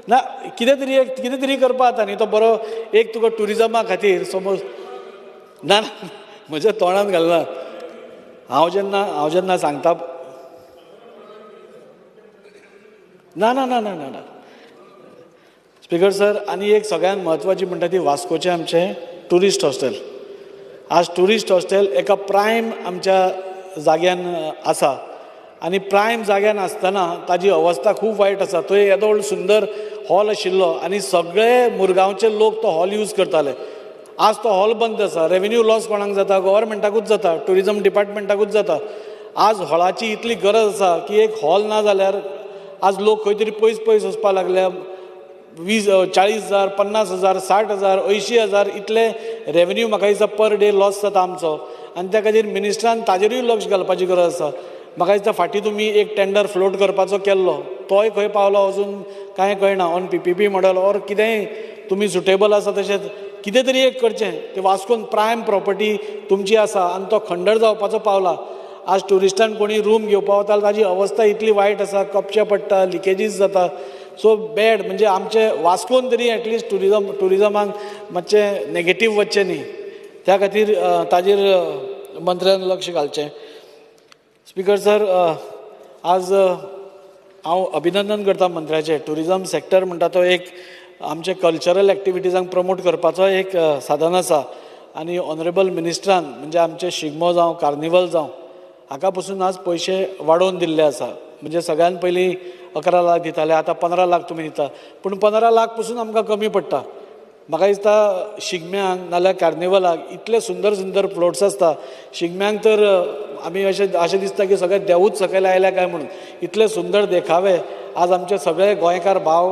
ना कितें तरी एक कितें तरी करपा जाता न्ही. तो बरो एक तुका ट्युरिजमा खातीर समज ना म्हज्या तोंडान घालना. हांव जेन्ना सांगता ना ना ना ना ना ना स्पीकर सर. आनी एक सगळ्यांत म्हत्वाची म्हणटा ती वास्कोचें आमचें ट्युरिस्ट हॉस्टेल. आज ट्युरिस्ट हॉस्टेल एका प्रायम आमच्या जाग्यान आसा आनी प्रायम जाग्यान आसतना ताजी अवस्था खूब वायट आसा. थंय येदो व्हड सुंदर हॉल आशिल्लो आनी सगळे मुरगांवचे लोक तो हॉल यूज करताले. आज तो हॉल बंद आसा. रेवेन्यू लॉस कोणाक जाता? गव्हर्मेंटाकूच जाता, ट्युरिजम डिपार्टमेंटाकूच जाता. आज हॉलाची इतली गरज आसा की एक हॉल ना जाल्यार आज लोक खंय तरी पयस पयस वचपाक लागल्या. 20, 40,000, 50,000, 60,000, 80,000 इतले रेवेन्यू म्हाका दिसता पर डे लॉस जाता आमचो. आनी त्या खातीर मिनिस्टरान ताजेरूय लक्ष घालपाची गरज आसा. म्हाका दिसता फाटीं तुमी एक टेंडर फ्लोट करपाचो केल्लो, तोय खंय पावलो अजून कांय कळना. On PPP model or कितेंय तुमी सुटेबल आसा तशेंच कितें तरी एक करचें. ते वास्कोन प्रायम प्रॉपर्टी तुमची आसा आनी तो खंडर जावपाचो पावला. आज ट्युरिस्टान कोणी रूम घेवपा वता ताजी अवस्था इतली वायट आसा, कपचे पडटा, लिकेजीस जाता. सो बॅड म्हणजे आमचे वास्कोन तरी एटलिस्ट ट्युरिजमाक मातशें नेगेटीव वचचें न्ही, त्या खातीर ताजेर मंत्र्यान लक्ष घालचें. स्पीकर सर, आज हांव अभिनंदन करता मंत्र्याचें. ट्युरिजम सेक्टर म्हणटा तो एक आमचे कल्चरल एक्टिविटीजांक प्रमोट करपाचो एक साधन आसा. आनी ऑनरेबल मिनिस्टरान म्हणजे आमचे शिगमो जावं कार्निवल जावं हाका पसून आज पयशे वाडोवन दिल्ले आसा. म्हणजे सगळ्यान पयलीं 11 लाख दिताले, आतां 15 लाख तुमी दिता, पूण 15 लाख पसून आमकां कमी पडटा. म्हाका दिसता शिगम्यांक नाल्यार कार्निवलाक इतले सुंदर सुंदर फ्लोट्स आसता. शिगम्यांक तर आमी अशें दिसता की सगळे देवूच सकयल आयल्या काय म्हणून, इतले सुंदर देखावे आज आमचे सगळे गोंयकार भाव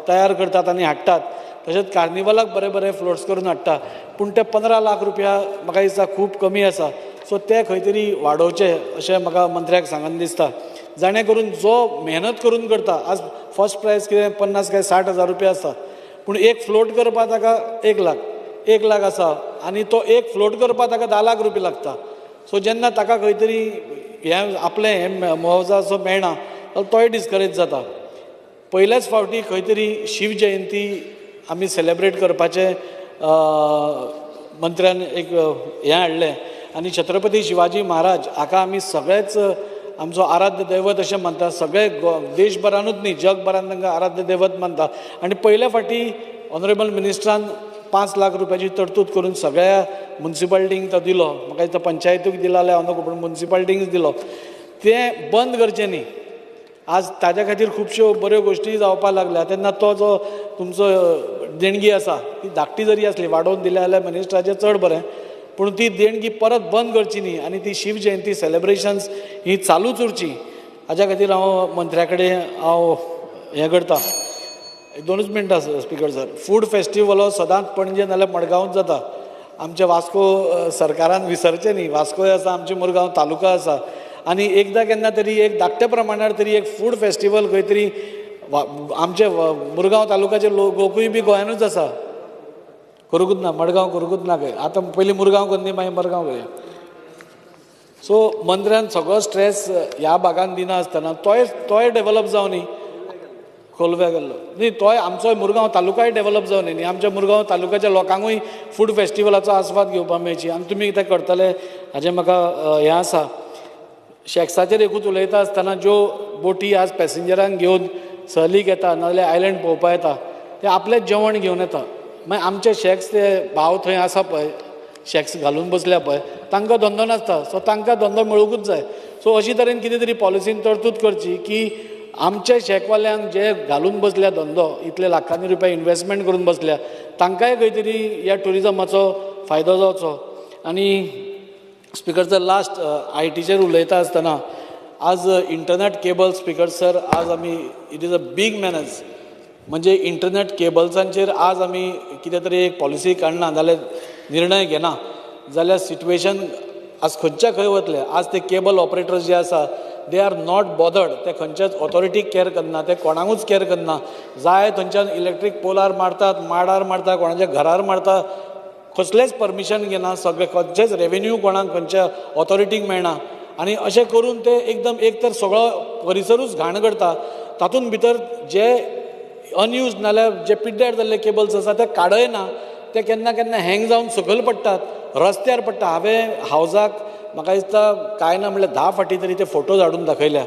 तयार करतात आनी हाडटात. तशेंच कार्निवलाक बरे बरे फ्लोट्स करून हाडटा, पूण ते 15 लाख रुपया म्हाका दिसता खूब कमी आसा. सो ते खंय तरी वाडोवचे अशें म्हाका मंत्र्याक सांगन दिसता, जाणें करून जो मेहनत करून करता. आज फर्स्ट प्रायज कितें 50 काय 60 हजार रुपया आसा, पूण एक फ्लोट करपाक ताका 1 लाख आसा आनी तो एक फ्लोट करपाक ताका 10 लाख रुपया लागता. सो जेन्ना ताका खंय तरी हें आपलें हें मुआवजा असो मेळना जाल्यार तोय डिस्करेज जाता. पयल्याच फावटी खंय तरी शिव जयंती आमी सेलेब्रेट करपाचें मंत्र्यान एक हें हाडलें आनी छत्रपती शिवाजी महाराज हाका आमी सगळेच आमचो आराध्य दैवत अशें मानता. सगळे देशभरानूच न्ही जगभरान तांकां आराध्य दैवत मानता. आनी पयले फावटी ऑनरेबल मिनिस्टरान 5 लाख रुपयाची तरतूद करून सगळ्या मुन्सिपालिटींक तो दिलो. म्हाका दिसता पंचायतीक दिला जाल्यार हांव नको, पूण मुन्सिपालिटींक दिलो. तें बंद करचें न्ही. आज ताज्या खातीर खुबश्यो बऱ्यो गोश्टी जावपाक लागल्या. तेन्ना तो जो तुमचो देणगी आसा ती धाकटी जरी आसली वाडोवन दिल्या जाल्यार मिनिस्टराचें चड बरें, पूण ती देणगी परत बंद करची न्ही आनी ती शिव जयंती सेलेब्रेशन्स ही चालूच उरची हाज्या खातीर हांव मंत्र्या कडेन हांव हें करता. 2 मिनटां स्पीकर सर. फूड फेस्टिवल हो सदांच पणजे नाल्यार मडगांवच जाता. आमच्या वास्को सरकारान विसरचें न्ही, वास्कोय आसा, आमचे मुरगांव तालुका आसा आनी एकदां केन्ना तरी एक धाकट्या प्रमाणार तरी एक फूड फेस्टिवल खंय तरी आमचे मुरगांव तालुकाचे लोकूय बी गोंयानूच आसा. करूंकूच ना मडगांव, करूंकूच ना खंय. आतां पयलीं मुरगांव करनी मागीर मडगांव करया. सो मंत्र्यान सगळो स्ट्रेस ह्या भागान दिना आसतना तोय डेवलप जावं न्ही, खोलव्या गेल्लो न्ही, तोय आमचो मुरगांव तालुकाय डेवलप जावं न्ही. आमच्या मुरगांव तालुक्याच्या लोकांकूय फूड फेस्टिवलाचो आस्वाद घेवपाक मेळची आनी तुमी कितें करतले हाजें म्हाका हें आसा. शॅक्साचेर एकूच उलयता आसतना ज्यो बोटी आज पॅसेंजरांक घेवन सहलीक येता नाजाल्यार आयलंड पळोवपाक येता ते आपलें जेवण घेवन येता. मागीर आमचे शॅक्स ते भाव थंय आसा पळय, शॅक्स घालून बसल्या पळय, तांकां धंदो नासता. सो तांकां धंदो मेळुंकूच जाय. सो अशी तरेन कितें तरी पॉलिसीन तरतूद करची की आमचे शॅकवाल्यांक जे घालून बसल्या धंदो, इतले लाखांनी रुपया इन्वेस्टमेंट करून बसल्या, तांकांय खंय तरी ह्या ट्युरिजमाचो फायदो जावचो. आनी स्पीकर सर, लास्ट आयटीचेर उलयता आसतना आज इंटरनेट केबल स्पीकर सर आज आमी it is a big menace. म्हणजे इंटरनेट केबल्सांचेर आज आमी कितें तरी एक पॉलिसी काडना जाल्यार निर्णय घेना जाल्यार सिट्युएशन आज खंयच्या खंय वतलें. आज ते केबल ऑपरेटर्स जे आसा they are not bothered, ते खंयच्याच ऑथॉरिटीक कॅर करना, ते कोणाकूच कॅर करना. जाय थंयच्यान इलेक्ट्रीक पोलार मारतात, माडार मारता, कोणाच्या घरार मारता, कसलेंच परमिशन घेना, सगळें खंयचेच रेवेन्यू कोणाक खंयच्या ऑथॉरिटीक मेळना. आनी अशें करून ते एकदम एक तर सगळो परिसरूच घाण करता, तातूंत भितर जे अनयूज नाल्यार जे पिड्ड्यार जाल्ले केबल्स आसा ते काडय ना, ते केन्ना केन्ना हँग जावन सकयल पडटात, रस्त्यार पडटा. हांवें हावजाक म्हाका दिसता कांय ना म्हणल्यार 10 फावटी तरी ते फोटोज हाडून दाखयल्या.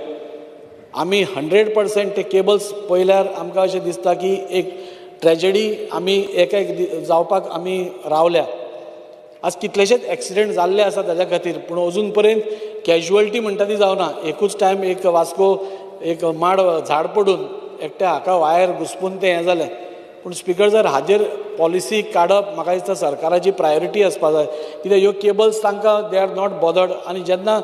आमी 100% ते केबल्स पळयल्यार आमकां अशें दिसता की एक ट्रेजडी आमी एक एक जावपाक आमी रावल्या. आज कितलेशेच एक्सिडंट जाल्ले आसा ताज्या खातीर, पूण अजून पर्यंत कॅज्युअलिटी म्हणटा ती जावना. एकूच टायम एक वास्को एक माड झाड पडून एकट्या हाका वायर घुसपून तें हें जालें. पूण स्पिकर सर, हाजेर पॉलिसी काडप म्हाका दिसता सरकाराची प्रायोरिटी आसपा जाय. कित्याक ह्यो केबल्स तांकां they are not bothered, आनी जेन्ना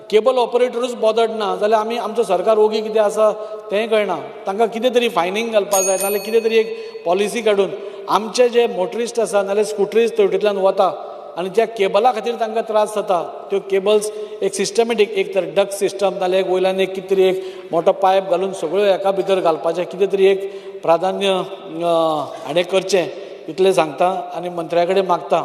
केबल ऑपरेटरूच बॉदर्ड ना जाल्यार आमी आमचो सरकार ओगी कितें आसा तेंय कळना. तांकां कितें तरी फायनींग घालपाक जाय, नाल्यार कितें तरी एक पॉलिसी काडून आमचे जे मोटरिस्ट आसा नाल्यार स्कुटरिस्ट तेवटेंतल्यान वता आनी ज्या केबला खातीर तांकां त्रास जाता त्यो केबल्स एक सिस्टमॅटीक एक तर डक सिस्टम नाल्यार एक वयल्यान एक कितें तरी एक मोटो पायप घालून सगळ्यो एका भितर घालपाचें कितें तरी एक प्राधान्य हाणें करचें इतलें सांगता. आनी मंत्र्या कडेन मागता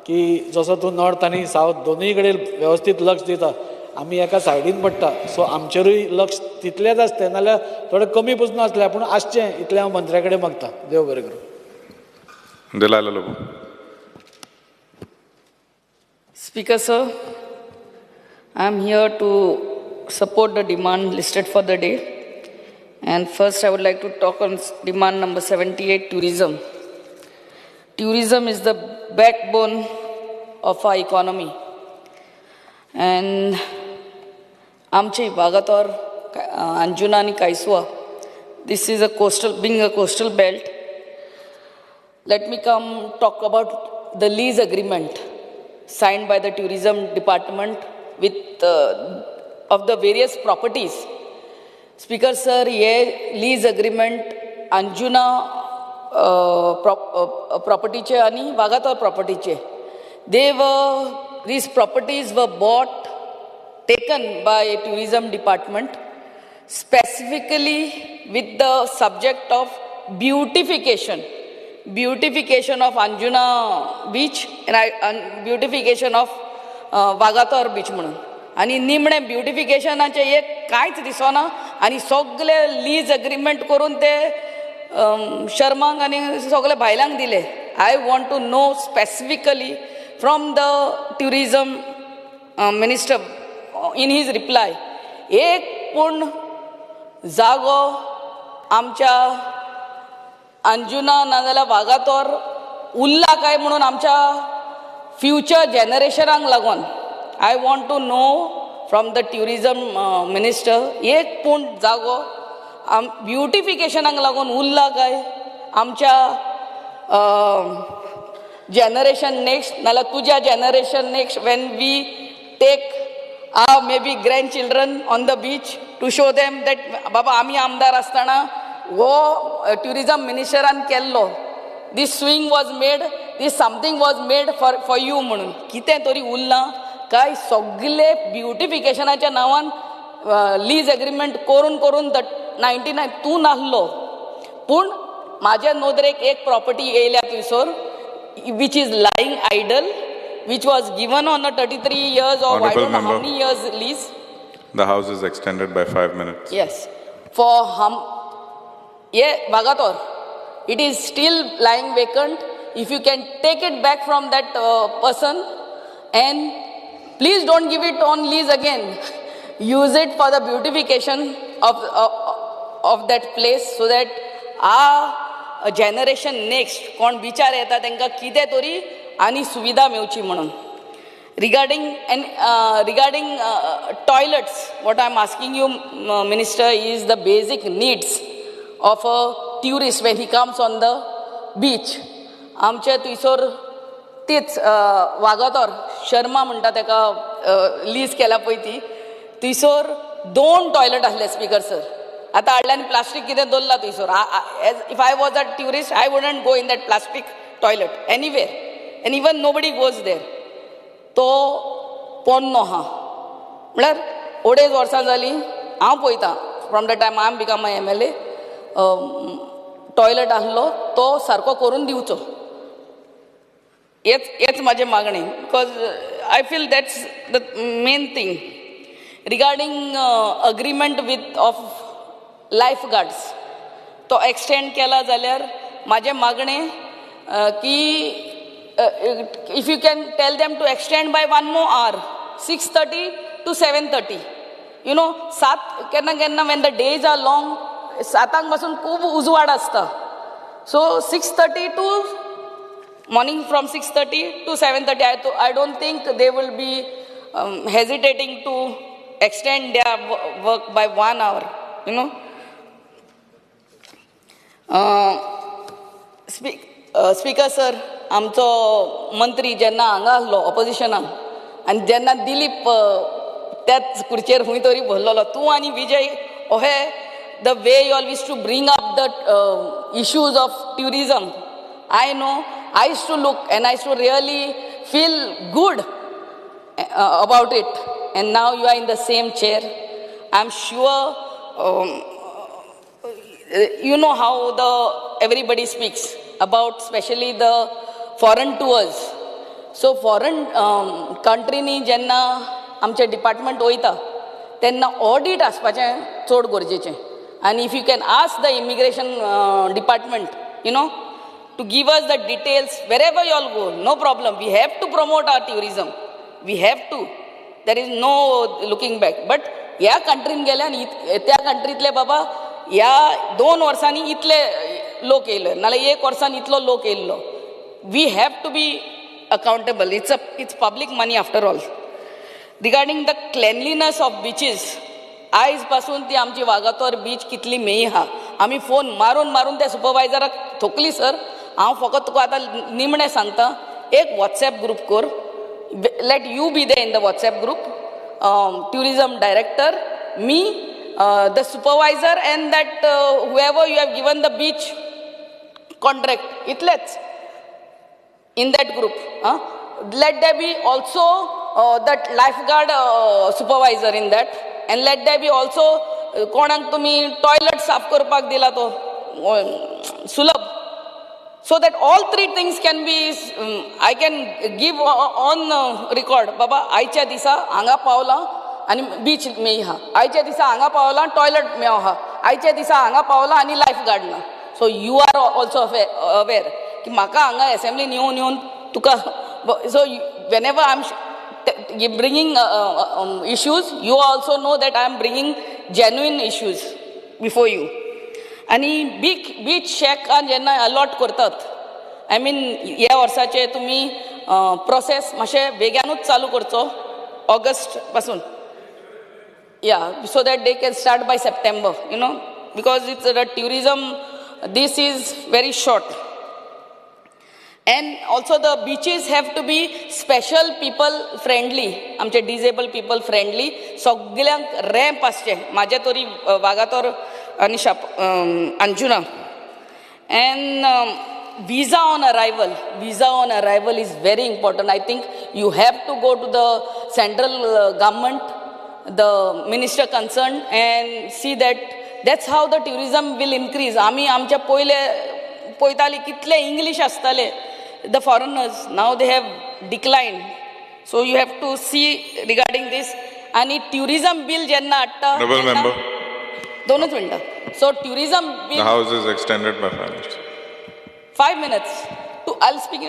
की जसो तूं नॉर्थ आनी सावथ दोनूय कडेन वेवस्थीत लक्ष दिता, आमी एका सायडीन पडटा, सो आमचेरूय लक्ष तितलेंच आसतें नाल्यार थोडें कमी पसून आसलें पूण आसचें इतलें हांव मंत्र्या कडेन मागता. देव बरें करूं. Delilah Lobo. Speaker sir, I am here to support the demand listed for the day. And first I would like to talk on demand number 78, tourism. Tourism is the backbone of our economy. And आमचे वागातोर, अंजुना आनी कायसुआ, this is a coastal, being a coastal belt. Let me come talk about the lease agreement signed by the tourism department with of the various properties. Speaker sir, हे lease agreement Anjuna प्रॉपर्टीचे आनी Vagator प्रॉपर्टीचे. They were, these properties were bought, taken by tourism department specifically with the subject of beautification, beautification of Anjuna beach and beautification of Vagator beach म्हणून. आनी निमणे ब्युटिफिकेशनाचें एक कांयच दिसना आनी सगळे लीज अग्रीमेंट करून ते शर्मांक आनी सगळे भायल्यांक दिले. I want to know specifically from the tourism minister in his reply, एक पूण जागो आमच्या अंजुना नाजाल्यार वागातोर उरला काय म्हणून आमच्या फ्युचर जनरेशनाक लागून I want to know from the tourism minister, एक पूण जागो आम ब्युटिफिकेशनाक लागून उरला काय आमच्या जनरेशन नेक्स्ट नाल्यार तुज्या generation next, when we take our may be grand children on the beach to show them that बाबा आमी आमदार आसतना हो ट्युरिजम मिनिस्टरान केल्लो, this swing was made, this something was made for you म्हणून कितें तरी उरलां काय सगळे ब्युटिफिकेशनाच्या नांवान लीज एग्रीमेंट करून करून the 99 तूं नासलो पूण म्हाज्या नदरेक एक प्रॉपर्टी येयल्या थंयसर which is lying idle, which was given on a 33 years or I don't know how many years lease. The house is extended by 5 minutes. Yes. For hum, yeah, Vagator, it is still lying vacant. If you can take it back from that person, and please don't give it on lease again. Use it for the beautification of that place so that our generation next कोण बिचार येता तांकां कितें तरी आनी सुविधा मेवची म्हणून. Regarding and regarding toilets, what I am asking you minister is the basic needs of a tourist when he comes on the beach. आमचे थंयसर तीच वागातोर शर्मा म्हणटा ताका लीज केला पळय ती, थंयसर 2 टॉयलट आसले स्पीकर सर. आतां हाडले आनी प्लास्टीक कितें दवरलां थंयसर. As if I was a tourist I wouldn't go in that plastic toilet anywhere and even nobody goes there. तो पोन्नो आहा म्हळ्यार 2.5 वर्सां जालीं हांव पळयतां, from the time I am become a MLA toilet आसलो तो सारको करून दिवचो, हेच म्हाजें मागणें, because I feel that's the main thing. Regarding agreement with of life guards, तो एक्सटेंड केला जाल्यार म्हाजें मागणें की if you can tell them to extend by 1 more hour, 6:30 to 7:30. You know, सात केन्ना केन्ना when the days are long, सातांक पासून खूब उजवाड आसता. So 6:30 to morning, from 6:30 to 7:30, I don't think they will be hesitating to extend their work by 1 hour, you know. Speaker sir, आमचो मंत्री जेन्ना हांगा आसलो ऑपोजिशनाक आनी जेन्ना दिलीप त्याच खुर्चेर खंय तरी भरलेलो, तूं आनी विजय ओहे the way you all used to bring up the issues of tourism, I know I used to look and I used to really feel good about it. And now you are in the same chair. I'm sure you know how the everybody speaks about, especially the foreign tours. So foreign country ni jenna amche department hoita tenna audit aspache chod gorjeche. And if you can ask the immigration department, you know, to give us the details wherever you all go, no problem. We have to promote our tourism. We have to. There is no looking back. But ह्या कंट्रीन गेले आनी त्या कंट्रींतले बाबा ह्या 2 वर्सांनी इतले लोक येयले, नाल्यार 1 वर्सान इतलो लोक येयल्लो. We have to be accountable. It's public money after all. Regarding the cleanliness of beaches, आयज पासून ती आमची वागातोर बीच कितली मेई आहा. आमी फोन मारून मारून त्या सुपरवायजराक थोकली. सर, हांव फकत तुका आतां निमणें सांगता, एक वॉट्सएप ग्रूप कर. Let you be there in the WhatsApp group, tourism director, me, the supervisor and that whoever you have given the beach contract, इतलेच in that group. Let there be also that lifeguard supervisor in that, and let there be also कोणाक तुमी toilet साफ करपाक दिला तो सुलभ, so that all 3 things can be, I can give on record, बाबा आयच्या दिसा हांगा पावला आनी बीच मेई आहा, आयच्या दिसा हांगा पावला टॉयलट मेव आहा, आयच्या दिसा हांगा पावला आनी लायफ गार्ड ना. So you are also aware की म्हाका हांगा एसेंब्लीन येवन येवन तुका, so whenever I am bringing issues, you also know that I am bringing genuine issues before you. आनी बीच शॅकान जेन्ना अलॉट करतात, I mean ह्या वर्साचे तुमी प्रोसेस मातशें बेग्यानूच चालू करचो, ऑगस्ट पासून, yeah, so that they can start by September, you know, because it's the tourism, this is very short. And also the beaches have to be special people friendly, आमचे disable people friendly, सगल्यांक ramp आसचे. म्हाजे तरी वागातोर आनी Anjuna. And visa on arrival, visa on arrival is very important. I think you have to go to the central government, the minister concerned, and see that that's how the tourism will increase. आमी आमच्या पयले पळयताली कितले English आसताले the foreigners, now they have declined. So you have to see regarding this. आनी tourism bill जेन्ना हाडटा, दोनूच मिनटां. So tourism bill, The house is extended by 5 minutes. 5 minutes to I speak.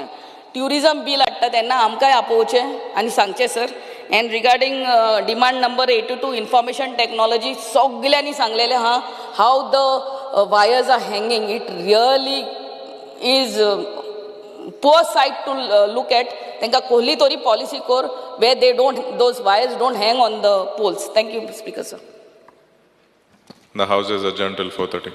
Tourism bill हाडटा तेन्ना आमकांय आपोवचें आनी सांगचें sir. And regarding demand number 82 information technology, सगल्यांनी सांगलेलें आहा how the wires are hanging. It really is poor sight to look at. तांकां कहली तरी पॉलिसी कर where they don't, those wires don't hang on the poles. Thank you, Speaker sir. The house is adjourned till 4:30.